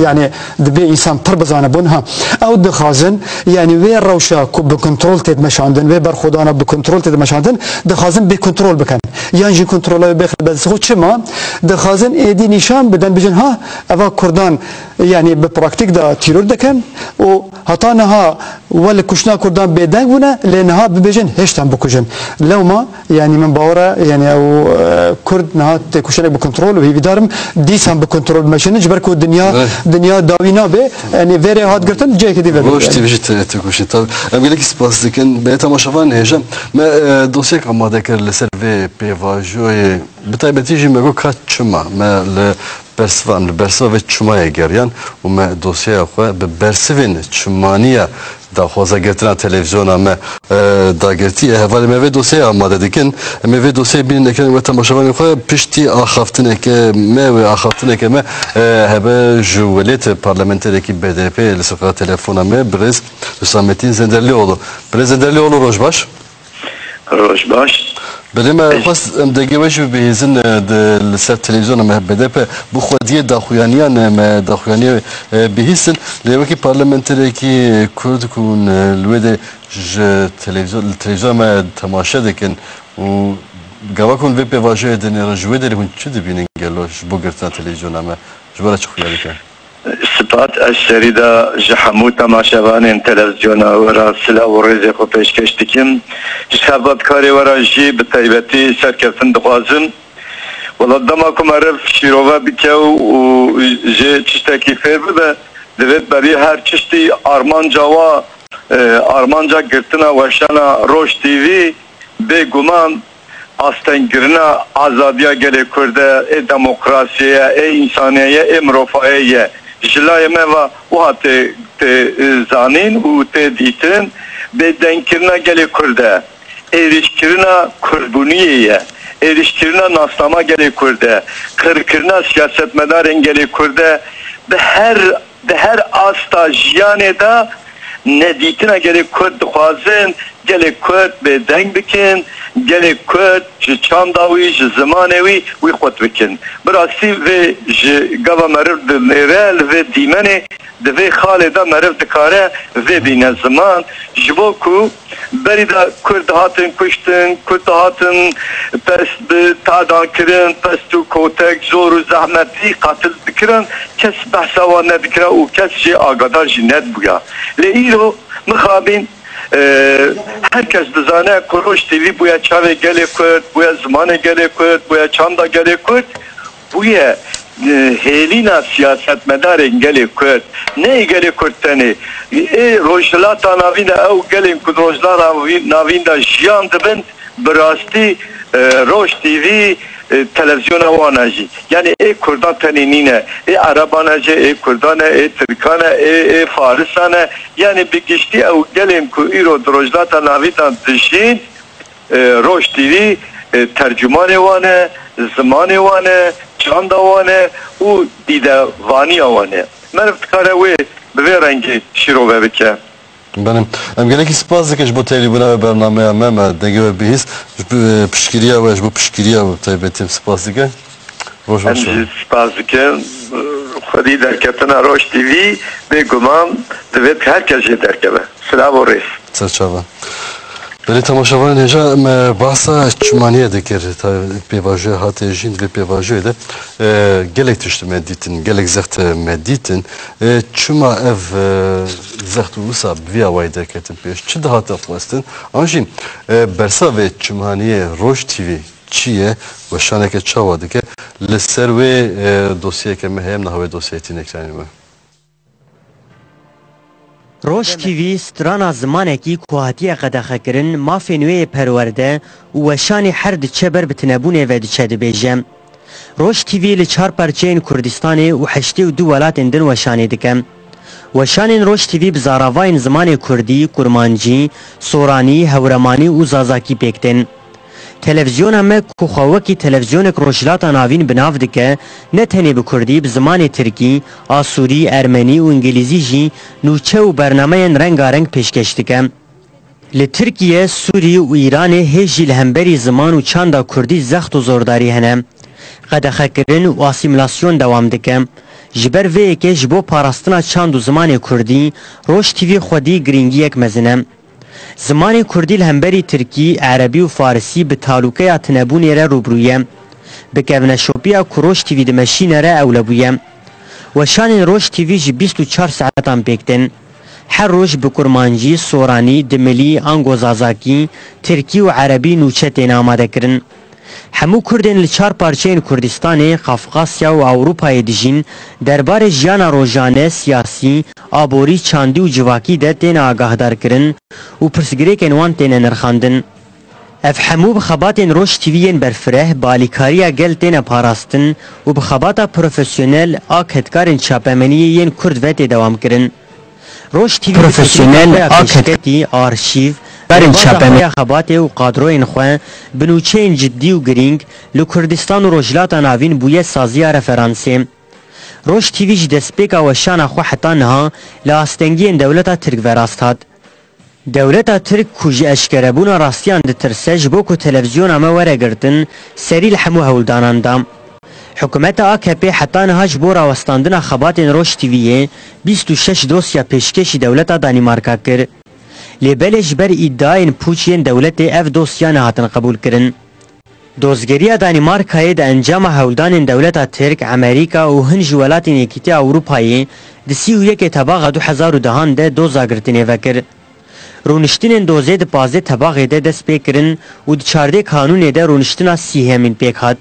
Yani, dibê însan pir bizane bûn, ha. Ew dixwazin, yani wê rewşa ku bi kontrol tê dimeşandin, wê berxwedana bi kontrol tê dimeşandin, dixwazin bê kontrol bikin. Yan jî kontrola wê bêxin destê xwe. Çima? Dixwazin êdî nîşan bidin, bijin, ha, eva Kurdan, yani bi praktîk de tîror dikin û heta niha we li kuştina Kurdan bêdeng bûne, lê niha bibêjin hêştan bikujin. Lewma, yani min bawer e, yani ew, e, Kurd niha têkoşinek bi kontrol û hêvîdar im dîsan bi kontrol bimeşînin, ji ber ku dinya, Evet. dinya dawî nabe, yani vê rê hat girtin, cihekî dî vedibe, Roj yani. T V jî te-, têkoşîn. Tabii. Em gelekî spas dikin. Belê temaşevan hêja. Me, e, dosyek amade kir li ser vê pêvajoyê. Bi taybetî jî me got ka çima me li bersiva, em li bersiva vê çimayê geriyan û me dosyeya xwe bi bersivên çimaniya daxwazagirtina televîzyona me, e, dagirtî. E, hevalê me vê dosyeyê amade dikin. Em ê vê dosyeyê bînin ekranê we temaşevanê xwe. Piştî axaftineke me wê axaftineke me, e, hebe ji welêt parlamenterekî B D P li soka telefona me birêz Hüsamettin Zenderlioğlu. Birêz Zenderlioğlu, roj baş. Roj baş. Belê me xwest em dengê we jî bihîzin, e, di, li ser televîzyona me B D P bi xwediyê daxuyaniyan, e, me daxuyaniye, e, bihîstin. Lê wekî parlamenterekî Kurd ku hûn, e, li wê de ji televîzyon, li televîzyona me temaşe dikin û gava ku hûn vê pêvajoyê dinêrin, ji wê derê hûn çi dibînin gelo ji bo girtina televîzyona me? Ji bo re çi xuya dikin? Spas, ez serî de ji hemû temaşevanên televîzyona we re silav û rêzê xwe pêşkêş dikim. Ji xebatkarê we re jî bi taybetî serkeftin dixwazim. Wela dema ku meriv şîrove bike û, û jê tiştekî fêr bibe, Divêt berî her çiştî armanca wa, e, armanca girtina weşana Roj T V, bêguman astengkirina azadiya gelê Kurd e, ê demokrasiyê ye, ê însaniyê ye, ê mirovahiyê ye. Ji layê me ve wiha tê, tê, e, zanîn û tê dîtin, bêdengkirina gelê Kurd e, êrîşkirina Kurdbûniyê ye, êrîşkirina nasnama gelê Kurd e, qirkirina siyasetmedarên gelê Kurd e, bi her di her asta jiyanê de nedîtina gelê Kurd dixwazin, gelê Kurd bêdeng bikin, gelê Kurd ji çanda wî, ji zimanê wî, wî qut bikin. Bi rastî vê ji gava meriv dinêre, li vê dîmenê, di vê xalê de meriv dikare vê bîne ziman, ji bo ku berî de Kurd dihatin kuştin, Kurd dihatin pest bi tadan kirin, pest û kotek, zor û zehmetî qatil dikirin, kes behsa wan nedikira û kes jê agadar jî nedibûya. Lê îro mixabin, e, her kes dizane ku Roj T V bûye çavê gelê Kurd, bûye zimanê gelê Kurd, bûye çanda gelê Kurd, bûye, e, hêlîna siyasetmedarên gelê Kurd. Ne yê gelê Kurd tenê. Ê Rojhilata Navîn de ew gelên ku di Rojhilata Navîn de jiyan dibin, bi rastî, e, Roj T V, e, televîzyona wan e jî. Yanî ê Kurdan tenê nîne. Ê Ereban e jî, ê Kurdan e, ê Tirkan e, ê, ê Farisan e. Yanî bi giştî ew gelên ku îro di Rojhilata Navîn de dijîn, e, Roj T V, e, tercûmanê wan e, zimanê wan e, çanda wan e û dîdevaniya wan e. Meriv dikare wê bi vê rengî şîrove bike. Belê. Em gelekî spas dikin ji bo têlîbûna we bernameya me, me dengê we bihîst. Ji, e, piştgiriya we, ji bo piştgiriya we bi taybetî em spas dikin. Roj baş be. Em jî spas dikin. Xwedî derketina Roj T V bêguman divêt her kes jê derkeve. Silav û rêz. Serçava. Belê temaşevanên hêja, me bahsa çimaniyê dikir. Ta pêvajoya hate jîn, di vê pêvajoyê de, e, gelek tişt me dîtin, gelek zext me dîtin. E, çima ev, e, zext û wisa bi vî awayî derketin pêş? Çi dihate xwestin? An jî, e, bersa vê çimaniyê Roj T V çi ye? Weşaneke çawa dike? Li ser wê, e, dosyeyeke me heye, em niha wê dosyeyê tînin ekranê me. Roj T V strana zimanekî ku hatiye qedexekirin, mafên wê yê perwerde û weşanê her diçe ber bi tinebûnê ve diçe dibêje. Roj T V li çar parçeyên Kurdistanê û heştê û du welatên din weşanê dike. Weşanên Roj T V bi zaravayên zimanê kurdî, kurmancî, soranî, hewremanî û zazakî pêk tên. Televîzyona me ku xwe wekî televîzyonek Rojhilata Navîn bi nav dike, ne tenê bi kurdî, bi zimanê tirkî, asûrî, ermenî û îngilîzî jî nûçe û bernameyên rengareng pêşkeş dike. Li Tirkiye, Sûrî û Îranê hê jî li hemberî ziman û çanda kurdî zext û zordarî hene. Qedexekirin û asîmîlasyon dewam dike. Ji ber vê yekê ji bo parastina çand û zimanê kurdî, Roj T V xwedî girîngiyek mezin e. Zimanê kurdî li hemberî tirkî, erebî û farisî bi talûkeya tinebûnê re rûbirû ye. Bi kevneşopiya ku Roj T V dimeşîne re ewle bûye. Weşanên Roj T V ji bîst û çar saetan pêk tên. Her roj bi kurmancî, soranî, dimilî, ango zazakî, tirkî û erebî nûçe têne amadekirin. Hemû kurdên li çar parçeyên Kurdistanê, Qafqasya û Ewropayê dijîn, derbarê jiyana rojane, siyasî, aborî, çandî û civakî de têne agahdarkirin û pirsgirêkên wan têne nirxandin. Ev hemû bi xebatên Roj T V yên berfireh, bi alîkariya gel têne parastin û bi xebata profesyonel a kedkarên çapemeniyê yên kurd ve tê dewamkirin. Roj T V bi Profesyonel fikrî a xwe ya ked- pêşketî, arşîv, karên rêbazên çapemeniyê xwe ya xebatê û kadroyên xwe bi nûçeyên ciddî û girîng li Kurdistan û Rojhilata Navîn bûye saziya referansê. Roj T V ji destpêka weşana xwe heta niha li astengiyên dewleta Tirk ve rast hat. Dewleta Tirk ku ji eşkerebûna rastiyan ditirse, ji bo ku televîzyona me were girtin, serî li hemû hewldanan da. Hikûmeta A K P heta niha ji bo rawestandina xebatên Roj T V'yê bîst û şeş dosya pêşkêşî dewleta Danîmarka kir. Lê belê ji ber îdiayên pûç yên dewletê ev dosya nehatin qebûlkirin. Dozgeriya Danîmarkayê di encama hewldanên dewleta Tirk, Amerîka û hin ji welatên Yekîtiya Ewropayê di sî û yekê Tebaxa du hezar û dehan de doza girtinê vekir. Rûniştinên dozê di pazdeh Tebaxê de dest pê kirin û di çardeh Kanûnê de rûniştina sîhemîn pêk hat.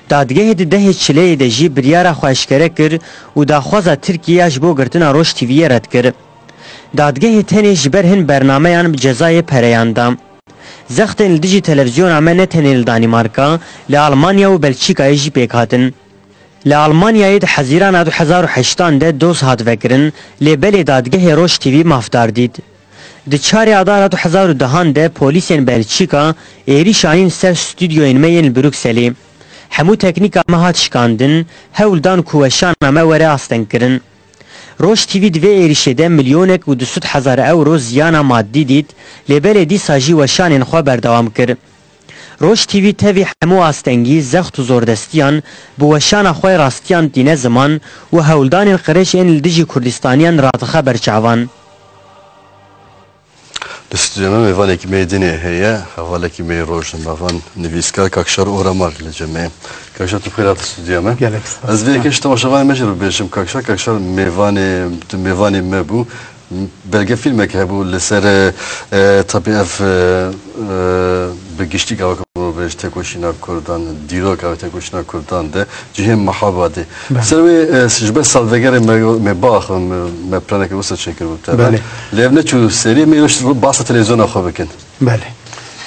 Dadgehê di dehê çileyê de jî biryara xwe eşkere kir û daxwaza Tirkiyê ya ji bo girtina Roj T V'yê red kir. Dadgehê tenê ji ber hin bernameyan bi cezayê pereyan da. Zextên li dijî televîzyona me ne tenê li Danîmarka, li Almanya û Belçîkayê jî pêk hatin. Li Almanyayê di Hezîrana du hezar û heştan de doz hat vekirin, lê belê dadgehê Roj T V mafdar dît. Di çarê Adara du hezar û dehan de polîsên Belçîka êrîş anîn ser stûdyoyên me yên li Brukselê. Hemû teknîka me hat şikandin, hewl dan ku weşana me were astengkirin. Roj T V di vê êrîşê de milyonek û du sed hezar ewro ziyana madî dît, lê belê dîsa jî weşanên xwe berdewam kir. Roj T V tevî hemû astengî, zext û zordestiyan bi weşana xwe rastiyan tîne ziman û hewldanên qirêj ên li dijî Kurdistaniyan radixe ber çavan. Li stûdyoya me mêvanekî me yê dinê heye, hevalekî me yê rojnamevan, nivîskar Kakşar Oramar li cem me ye. Kakşar, tu xêr hatî stûdyoya me. Gelek spas. Ez vê yekê ji temaşevanê me jî re bibêjim, Kakşar. Kakşar mêvanê, tu mêvanê me bû. Belgefîlmek hebû li ser, e, e, tabî ev, e, e, bi giştî gava ku bêj tekoşîna Kurdan, dîroka wê tekoşîna Kurdan de cihê Mehabadê. Belê. Ser wê, e, ji ber salvegerê me, me biaxivin, me, me planeke wisa çêkiribû tevî. Belê. Lê ev neçû serî, me wê ji bahsa televîzyona xwe bikin. Belê.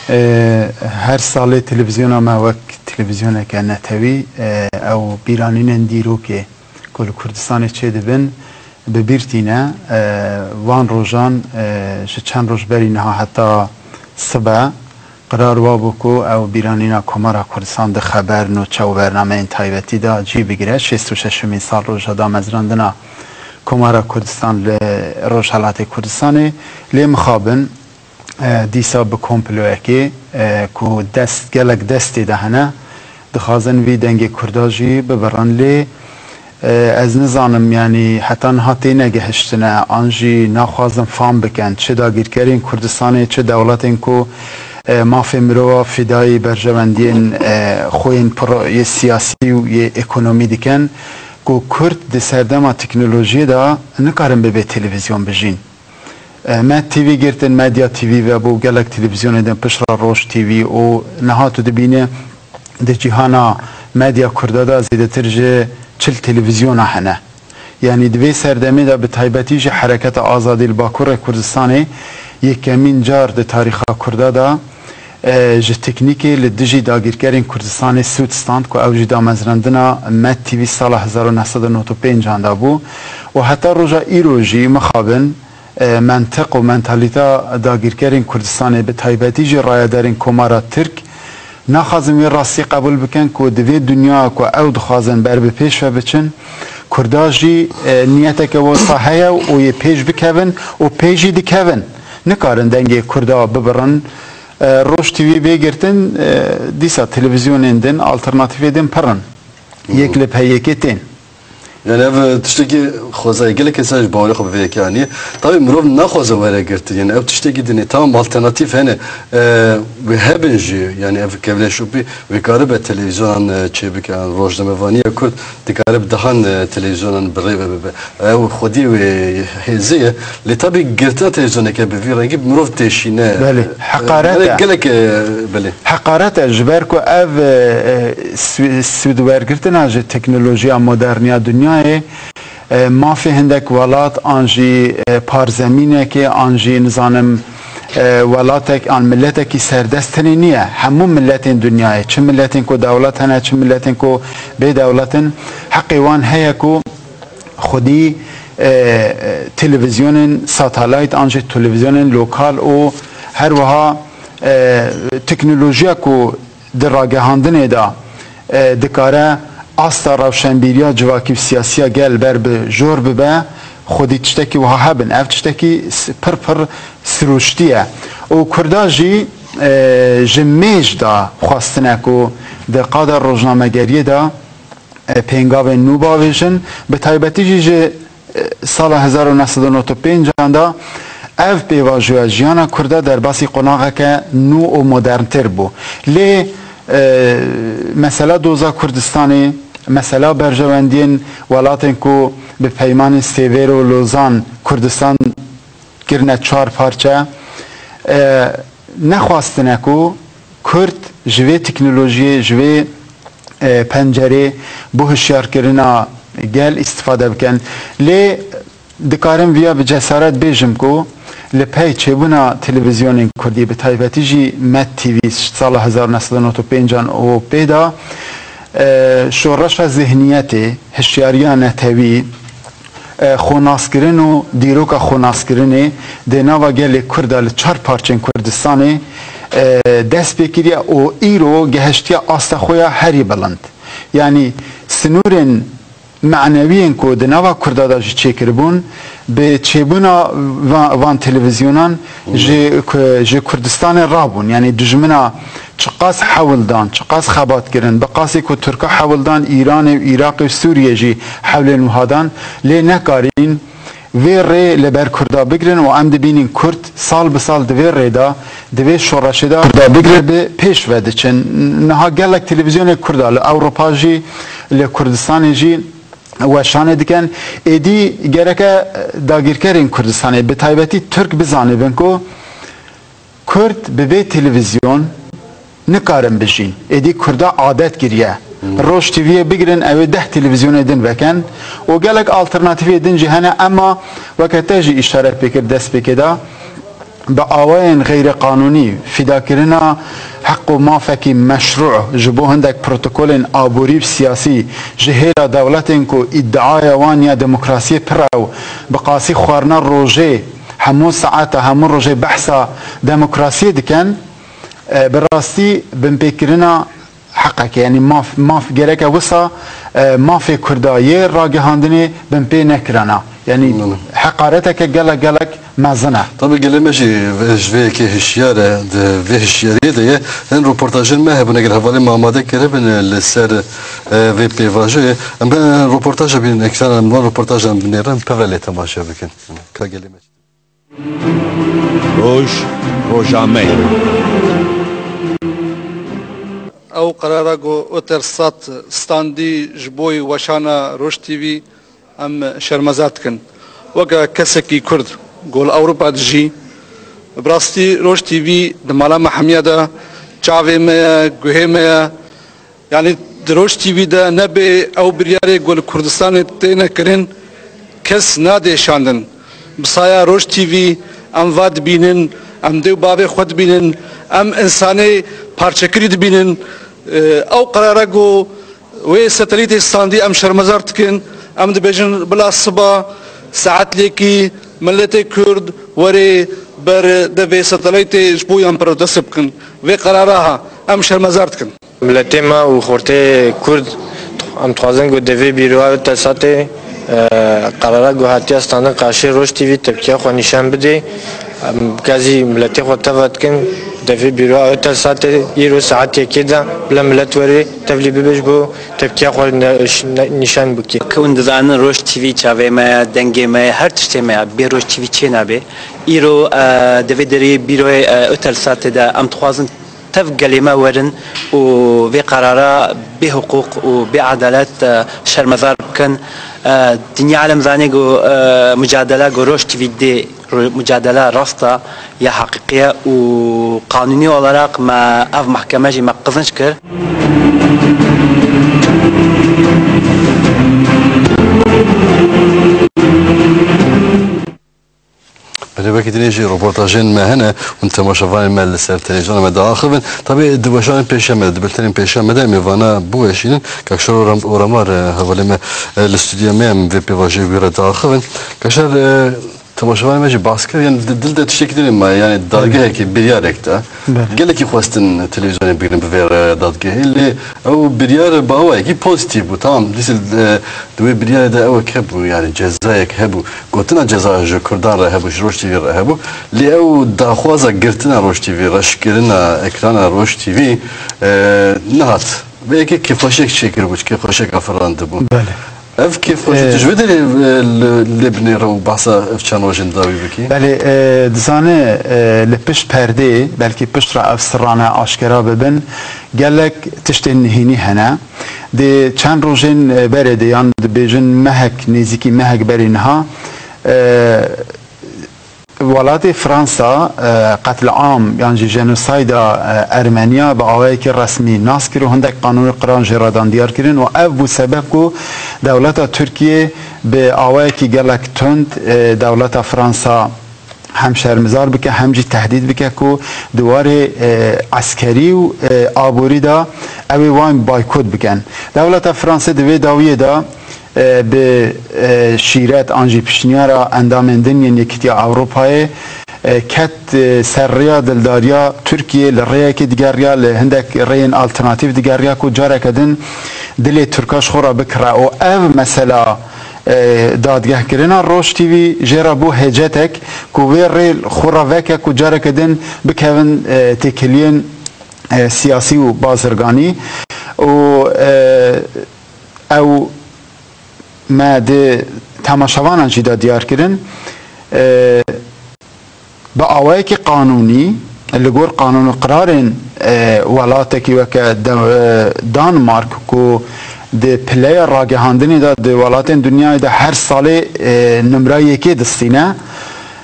E, her salê televîzyona me wek televîzyoneke netewî, e, ew bîranînên dîrokê ku li Kurdistanê çêdibin, bi bîr tîne. E, van rojan, e, ji çend roj berî niha heta sibe qirar wa bû ku ew bîranîna Komara Kurdistan di xeber, nûçe û bernameyên taybetî de cî bigire. Şêst û şeşemîn salroja damezrandina Komara Kurdistan li Rojhelatê Kurdistanê. Lê mixabin, e, dîsa bi komployekê, e, ku dest, gelek destê de hene, dixwazin vî dengê Kurda jî bibirin. Lê, e, ez nizanim, yanî heta niha têne gihiştine, an jî naxwazin fam bikin, çi dagîrkerên Kurdistanê, çi dewletên ku, e, mafê mirova fîdayî berjewendiyên, e, xwe yên pro-, yê siyasî û yê ekonomî dikin, ku Kurd di serdema teknolojiyê de nikarin bibê televîzyon bijîn. E, me T V girtin, Medya T V vebû, gelek televîzyonê din piştre Roj T V û niha tu dibîne di cîhana medya Kurda de zêdetir ji çil televîzyona hene. Yanî di vê serdemê de bi taybetî jî Hereketa Azadî li Bakurê Kurdistanê yekemîn car di tarîxa Kurda de, e, ji teknîkê li dijî dagîrkerên Kurdistanê sûd stand ku ew jî damezrandina Med T V sala hezar û neh sed û nod û pênc an de bû û heta roja îro jî mixabin e, mentiq û mentalîta dagîrkerên Kurdistanê, bi taybetî jî rayedarên Komara Tirk, naxwazin wê rastî qebûl bikin ku di vê dinyaya ku ew dixwazin ber bi pêş ve biçin, Kurda jî, e, niyeteke wisa heye û yê pêş bikevin û pêş jî dikevin. Nikarin dengê Kurda bibirin. E, Roj T V bê girtin, e, dîsa televîzyonên din, alternatîfê din pir in. Yek li pey yekê tên. Yani ev tiştekî xwezayê gelek insan ji bawerê xwe bi vê yekê aniye. Tabî mirov naxwaze were girtin. Yani ev tiştekî dinê tamam alternatîf hene. E, wê hebin jî, yani ev kevneşopî wê karibe televîzyonan, e, çêbike, yani rojnamevaniya Kurd dikare bi dehan, e, televîzyonan bi rê ve bibe. Ew xwedî wê hêzê ye. Lê tabî girtina televîzyoneke bi vî rengî mirov têşîne. Belê, e, heqaret yani e. Gelek, e, belê. Heqaret e, ji ber ku ev, e, e, swi-, swîdwergirtina ji teknolojiya modern ya dinyayê, e, mafê hindek welat an jî, e, parzemînekê an jî nizanim, e, welatek an miletekî serdest tenê niye. Hemû miletên dinyayê, çi miletên ku dewlet hene, çi miletên ku bê dewlet in, heqê wan heye ku xwedî, e, e, televîzyonên satelayt an jî televîzyonên lokal û her wiha, e, teknolojiya ku di ragihandinê de, e, dikare asta rewşenbîriya civakî û siyasiya gel ber bi jor bibe, xwedî tiştekî wiha hebin. Ev tiştekî s-, pir pir sirûştî ye. Û Kurda jî, e, ji mêj de xwestine ku di qada rojnamegeriyê de, e, pêngavên nû bavêjin, bi taybetî jî ji, e, sala hezar û neh sed û nod û pênc an de ev pêvajoya jiyana Kurda derbasî qonaxeke nû û moderntir bû. Lê, e, mesela doza Kurdistanê, mesela berjewendiyên welatên ku bi peymanên Sêvêr û Lozan Kurdistan kirine çar parçe, e, nexwastine ku Kurd ji vê teknolojiyê, ji vê e, pencerê bo hişyarkirina gel îstifade bikin. Lê dikarim viya bi cesaret bêjim ku li pey çêbûna televîzyonên kurdî, bi taybetî jî Med T V sala hezar neh sed û nod û pênc an û pê de, e, şoreşa zihniyetê, hişyariya netewî, e, xwenaskirin û dîroka xwenaskirinê di nava gelê Kurda li çar parçên Kurdistanê, e, dest pê kiriye û îro gehiştiye asta xwe ya herî bilind. Yanî sinûrên menewiyên ku di nava Kurda de jî çêkiribûn, bi çêbûna va-, van televîzyonan ji, ji Kurdistanê rabûn. Yanî dijmina çiqas hewl dan, çiqas xebat kirin, bi qasî ku Tirka hewl dan Îranê û Iraqê û Sûriyê jî hewlên wiha dan, lê nekarîn vê rê li ber Kurda bigrin û em dibînin Kurd sal bi sal di vê rê de, di vê şoreşê de Kurda bigrin, bi pêş ve diçin. Niha gelek televîzyonê Kurda li Ewropa jî, li Kurdistanê jî weşanê dikin. Êdî gereke dagîrkerên Kurdistanê, bi taybetî Tirk, bizanibin ku Kurd bi vê televîzyon nikarin bijîn. Êdî Kurda adet kiriye. Roj T V'yê bigirin, ew ê deh televîzyonê din veken û gelek alternatîfê din jî hene, ema weke te jî îşaret pê kir destpêkê de, bi awayên xeyrê qanûnî fîdakirina heq û mafekî meşrû ji bo hindek protokolên aborî û siyasî ji hêla dewletên ku îdiaya wan ya demokrasiyê pir e û bi qasî xwarina rojê, hemû saeta, hemû rojê behsa demokrasiyê dikin, e, bi rastî binpêkirina heqekê, yanî maf, maf gereke wisa, e, mafê Kurda yê ragihandinê binpê nekirana. Yanî heqareteke gelek gelek mezin e. Tabii gelê me jî ve-, ji vê yekê hişyar e, di vê hişyariyê de ye. Hin roportajên me hebûn, eger hevalên me amade kiribin, e, li ser, e, vê pêvajoyê. Em bi roportaja bînin ekrana, em van roportajan binêrin, peve lê temaşe bikin. Ka gelê me. Roj, roja me ye. Ew qerara ku Eutelsat standî ji bo weşana Roj T V, em şermezar dikin. Weke kesekî Kurd ku li Ewropa dijî, bi rastî Roj T V di mala me hemiya de çavê me ye, guhê me ye. Yanî di Roj T V de nebê ew biryarê ku li Kurdistanê têne kirin, kes nadê şandin. Bi saya Roj T V em va dibînin, em dê û bavê xwe dibînin, em însanê parçekirî dibînin. Ew qerara ku wê satelîtê standî em şermezar dikin, em dibêjin bila siba saet yekî miletê Kurd were ber devê satelîtê ji bo yan proteste bikin. Vê qerara ha em şermezar dikin. Miletê me û xortê Kurd, em dixwazin ku devê bîroya Eutelsatê, e, qerara ku hatiye standin qarşî Roj T V tepkiya xwe nîşan bidê. Em kezî miletê xwe teva dikin, devê bîroya Eutelsatê îro saet yekê de bila milet were tevlî bibe ji bo tepkiya xwe ne-, ş-, ne-, nîşan bikê. Ku hûn dizanin Roj T V çavê me ye, dengê me ye, her tiştê me ye. Bê Roj T V çê nabe. Îro, e, devê derê bîroyê, e, Eutelsatê de em dixwazin tev gelê me werin û vê qerara bê hiqûq û bê edalet, e, şermezar bikin. E, dinya alem zanê ku, e, mucadela ku Roj T V dê, ro-, mucadela rast e, ya heqîqî ye û qanûnî olarak me ev mehkeme jî me qizînc kir. Belê, wekî dinê jî roportajên me hene, hûn temaşevanên me li ser televîzyona me diaxivin. Tabî di weşanên pêşiya me, di bultenên pêşiya me de em ê vana biweşînin. Kak Şar Oram-, Oramar, e, hevalê me, e, li stûdyoya me ye, em vê pêvajoyê wî re diaxivin. Kak Şar, e, temaşevanên me jî behs kir, yanî di dil de tiştekî dinê maye, yanî dadgehekî, biryarek de. Belê. Gelekî xwestin televîzyonê bigirin bi vê re dadgehê, lê ew biryar bi awayekî pozîtîf bû. Tamam, dîsî, e, di wê biryarê de ewek hebû, yanî cezayek hebû. Gotina ceza ji Kurdan re hebû, ji Roj T V re hebû. Lê ew daxwaza girtina Roj T V, reşkirina ekrana Roj T V, e, nehat. Vê yekê kêfxweşiyek çêkiribû, kêfxweşiyek afirandibû. Belê. Ev kêfxweşî, e, tu ji vê derê, e, li, lê binêre û behsa ev çend rojên dawî bikî? Belê, e, dizane, e, li pişt perdê, belkî pişt re ev sirrane aşkera bibin, gelek tiştên nihênî hene. Dê çend rojên, e, berê de, yan dibêjin mehek, nêzîkî mehek berê niha, e, Welatê Fransa, e, qetliam yan jî jenosayda, e, Ermeniya bi awayekî resmî nas kir û hindek qanûn û qiran jê re dan diyar kirin û ev bû sebeb ku dewleta Tirkiyê bi awayekî gelek tund, e, dewleta Fransa hem şermizar bike hem jî tehdît bike ku di warê, e, eskerî û, e, aborî de ew ê wan baykot bikin. Dewleta Fransê di vê dawiyê de e, bi, e, şîret an jî pişniyara endamên din yên Yekîtiya Ewropayê, e, ket, e, ser rêya dildariya Tirkiyê, li rêyekê digeriya, li hindek rêyên alternatîf digeriya ku careke din dilê Tirka ji xwe re bikire û ev mesela, e, dadgehkirina Roj T V jê re bû hêcetek ku vê rê xwe re veke ku careke din bikevin, e, têkiliyên, e, siyasî û bazirganî û, e, ew me di temaşevanan jî de diyar kirin, e, bi awayekî qanûnî, li gor qanûn û qirarên, e, welatekî weke de, e, Danmark ku di pileya ragihandinê de di welatên dinyayê de her salê, e, nimra yekê distîne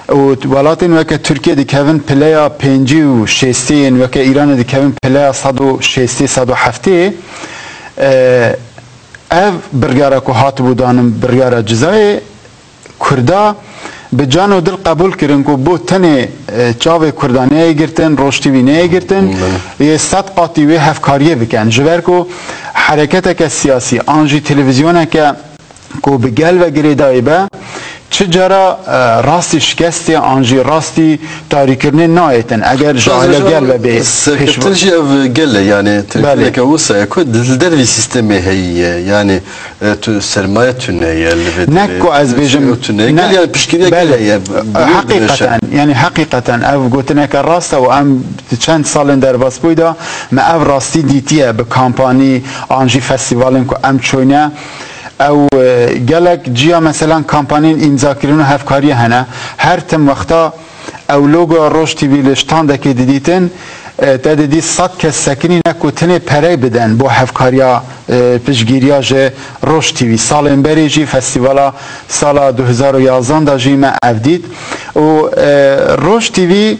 û welatên weke Tirkiye dikevin pileya pêncî û şêstê yên weke Îranê dikevin pileya sed û şêstê, sed û heftê, e, Ev biryara ku hatibû danin, biryara cizayê, Kurda bi can û dil qebûl kirin ku bo tenê, e, çavê Kurda neyê girtin, Roj T V neyê girtin, Belê. yê sed qatî wê hevkariyê bikin. Ji ber ku hereketeke siyasî an jî televîzyoneke ku bi gel ve girêdayî be, çi cara, e, rastî şikestê an jî rastî tarîkirinê nayêtin. Eger ji ahile gel ve bê pêş serkeftin jî ev gel e, yani Belê. televîzyoneke wisa ye ku li dervî sîstemê heyî ye. Yani, e, tu sermaye tune ye li vê Ne derê, ku ez bêjim, tune ye. ne, Gel yani piştgiriya belê. gel e, ye. E, Heqîqeten, yani heqîqeten ev gotineke rast e û em di çend salên derbasbûyî de me ev rastî dîtiye bi kampanî an jî festîvalên ku em çûyne. Ew, e, gelek ciya, meselan, kampanên îmzakirin û hevkariyê hene. Her tim wexta ew logoya Roj T V li standekê didîtin, e, te didî sed kes sekinîne ku tenê perey bidin bo hevkariya, e, piştgiriya ji Roj T V. Salên berê jî festîvala sala du hezar û yazdan de jî me ev dît. Û, e, Roj T V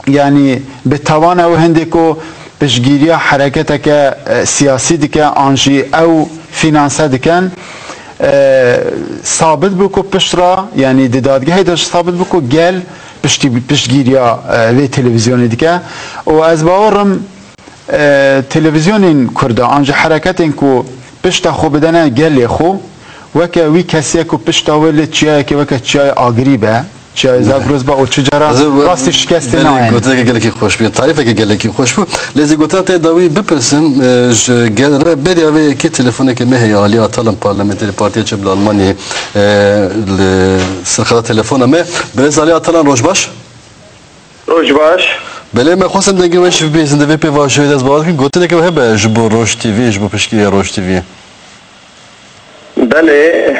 Yanî bi tawana ew hindê ku piştgiriya hereketeke, e, siyasî dike an jî ew fînanse dikin, e, sabit bû ku pişt re, yanî di dadgehê de jî sabit bû ku gel piştî-, piştgiriya, e, vê televîzyonê dike. Û ez bawer im, e, televîzyonên Kurda an jî hereketên ku pişta xwe bidene gelê xwe, weke wî kesê ku pişta wê li çiyayekê weke çiyayê Agirî be, çiyayê Zagros be û çi cara Ez ê rastî şikestê belê nayên. Gotineke gelekî xweş bû, tarîfeke gelekî xweş bû. Lê ez ê gotina te dawî bipirsim, e, ji gel re beriya vê yekê telefoneke me heye, Alî Atalan, parlamenterê Partiya Çep li Almanyayê, e, li ser xeta telefona me. Birêz Alî Atalan, roj baş. Roj baş. Belê, me xwestim dengê we jî bibihîzin, di vê pêvajoyê de ez bawer dikim gotineke we hebe ji bo Roj T V, ji bo piştgiriya Roj T V. Belê,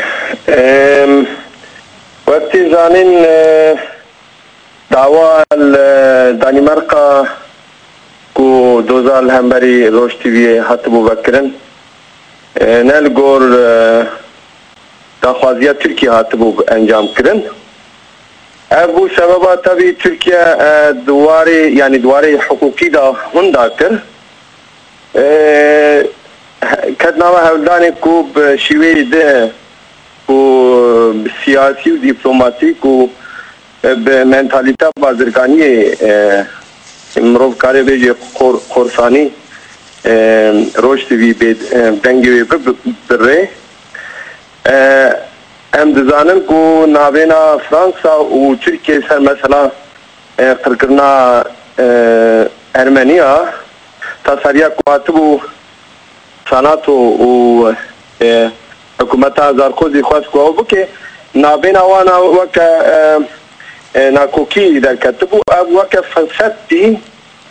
em, wek tê zanîn, e, dawa li Danîmarka ku doza li hemberî Roj T V'yê hatibû vekirin, e, ne li gor, e, daxwaziya Tirkiyê hatibû encam kirin. Ev bû sebeba tevî Tirkiye, e, di warê, yanî di warê hiqûqî de hunda kir. E, ket nava hewldanê ku bi şîweyê di ku bi siyasî û dîplomatîk û, e, bi mentalîteya bazirganiyê, e, mirov kare bêje qor-, korsanî, e, Roj T V bê, e, dengê wê bi, bi, bi rê. E, em dizanin ku navêna Fransa û Tirkiye ser mesela, e, qirkirina, e, Ermeniya, tasariya ku hatibû Senato û, e, hikûmeta Sarkozy xwest ku ew bike, navêna wana weke, e, e, nakokî derketibû. Ev weke firset dî.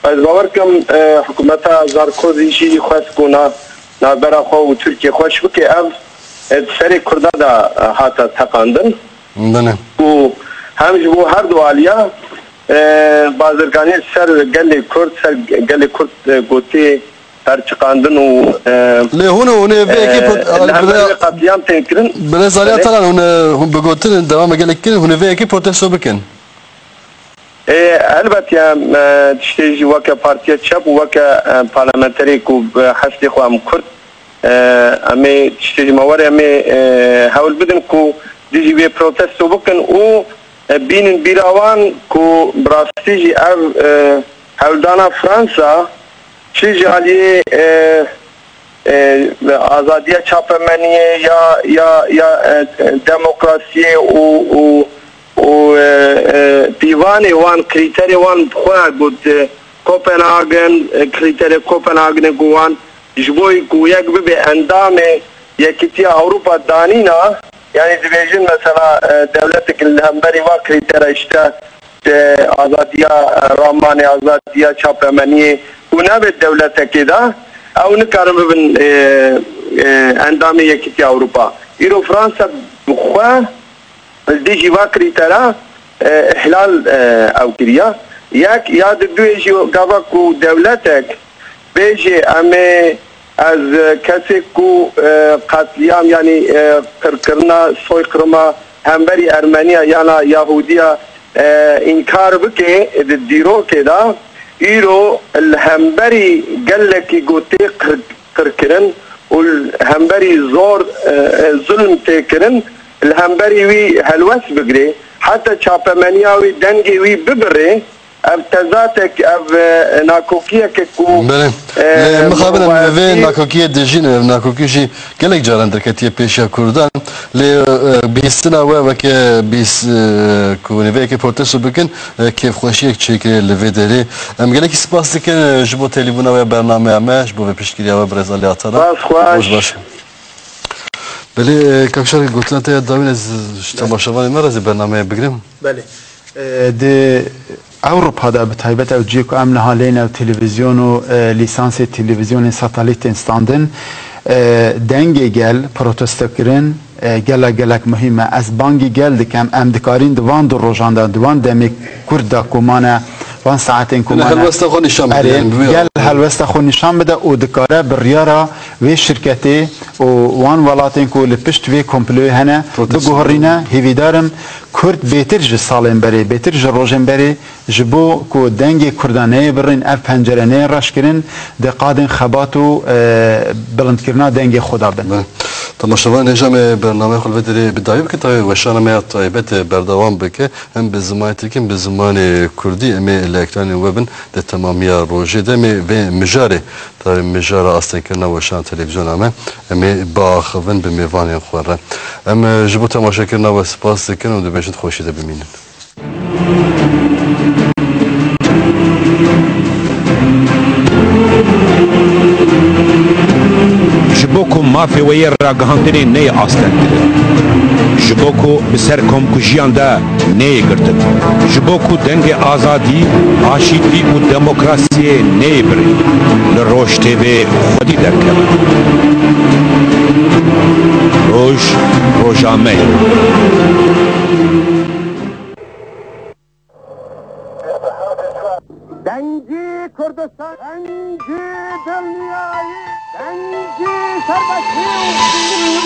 Ez bawer dikim, e, hikûmeta Sarkozy jî xwest ku na-, navbera xwe û Tirkiye xweş bike. Ev, e, di serê Kurda de, e, hate teqandin. Belê. Û hem ji bo her du aliya, e, bazirganiyê ser gelê Kurd, ser gelê Kurd, e, gotiye perçiqandin û, e, Lê hûn, hûn ê vê yekê e, prot-, li hember birêz, wê qetlîam tê kirin. Birêz Alî Belê. Atalan, hûn, e, hûn bi gotin dewame gelek kirin, hûn ê vê yekê protesto bikin. Ê, elbet ya, em, e, tiştê jî weke partiya çep û weke, e, parlamenterê ku bi hestê xwe em Kurd, e, em ê tiştê jî me were, em ê, e, hewl bidin ku dijî vê protesto bikin û, e, bînin bîra wan ku bi rastî jî ev, e, hewldana Fransa çi ji aliyê, e, e, azadiya çapemeniyê ya, ya, ya, e, e, demokrasiyê û, û, û, e, e, pîvanê wan, krîterê wan bi xwe got, e, Kopenhagen, e, krîterê Kopenhagenê ku wan ji bo ku yek bibe endamê Yekîtiya Ewropa danîna, yanî dibêjin mesela, e, dewletek li hemberî van krîtera işte, e, azadiya, e, ramanê, azadiya çapemeniyê û nebe dewletekê de ew nikarin bibin, e, e, endamê Yekîtiya Ewropa. Îro Fransa bi xwe li dijî va krîtera, e, îhlal, e, ew kiriya. Yek ya di duyê jî gava ku dewletek bêjê em ê ez, e, kesê ku, e, qetlîam, yanî, e, qirkirina, soykirima hemberî Ermeniya yana Yahudiya, e, înkar bike di dîrokê de, îro li hemberî gelekî ku tê qir-, qirkirin û li hemberî zor, e, e, zulm tê kirin, li hemberî wî helwest bigirê, heta çapemeniya wî, dengê wî bibirê, ev tezatek, ev, e, nakokiyeke ku, Belê. e, Lê mixabin em vê nakokiyê dijîn, ev nakokî jî gelek caran derketiye pêşiya Kurdan. Lê, e, bihîstina we weke bîs, e, ku hûn ê vê yekê protesto bikin, e, kêfxweşiyek çêkiriye li vê derê. Em gelekî spas dikin, e, ji bo têlîbûna we bernameya me, ji bo vê piştgiriya we birêz Alî Atalan. Spas xweş. Roj baş. Belê, e, Kak Şarkî, gotina te ya dawîn ez ji temaşevanê me re zî bernameyê bigrim. Belê. E, di Ewropa de bi taybet ew cihê ku em niha lê ne, ew televîzyon û, e, lîsansê televîzyonên satelît tên standin, e, dengê gel protesto kirin, e, gelek gelek muhîm e. Ez bangî gel dikem, em dikarîn di van du rojan de, di van demê kurt de ku mane, van saetên ku Yine mane, helwesta xwe nîşan bide, erê, yani, bi vî gel helwesta xwe nîşan bide û dikare biryara vê şirketê û wan welatên ku li pişt vê komployê hene Protesto. biguherîne. Hêvîdar im Kurd bêtir ji salên berê, bêtir ji rojên berê ji bo ku dengê Kurdan neyê birîn, ev pencere neyê reşkirin, di qadên xebat û, e, bilindkirina dengê xwe de bin. Be. Temaşevan, hêja em ê bernameyê xwe li vê derê bi dawî bikin, tabi weşana me ya taybet, e, berdewam bike. Hem bi zimanê tirkî hem bi zimanê kurdî em ê li ekranê we bin di temamiya rojê de. Em ê vê mijarê, tabi mijara astengkirina weşana televîzyona me, em ê biaxivin bi mêvanên xwe re. Em, e, ji bo temaşekirina we spas dikin û dibêjin xweşî de bimînin. Ji bo ku mafê we yê ragihandinê neyê astengkirin, ji bo ku bi ser komkujiyan de neyê girtin, ji bo ku dengê azadî, aşîtî û demokrasiyê neyê birîn, li Roj T V xwedî derkeve. Roj, roja me ye. Dengê Kurdistan, dengê dilniyayî, dengê serbestî û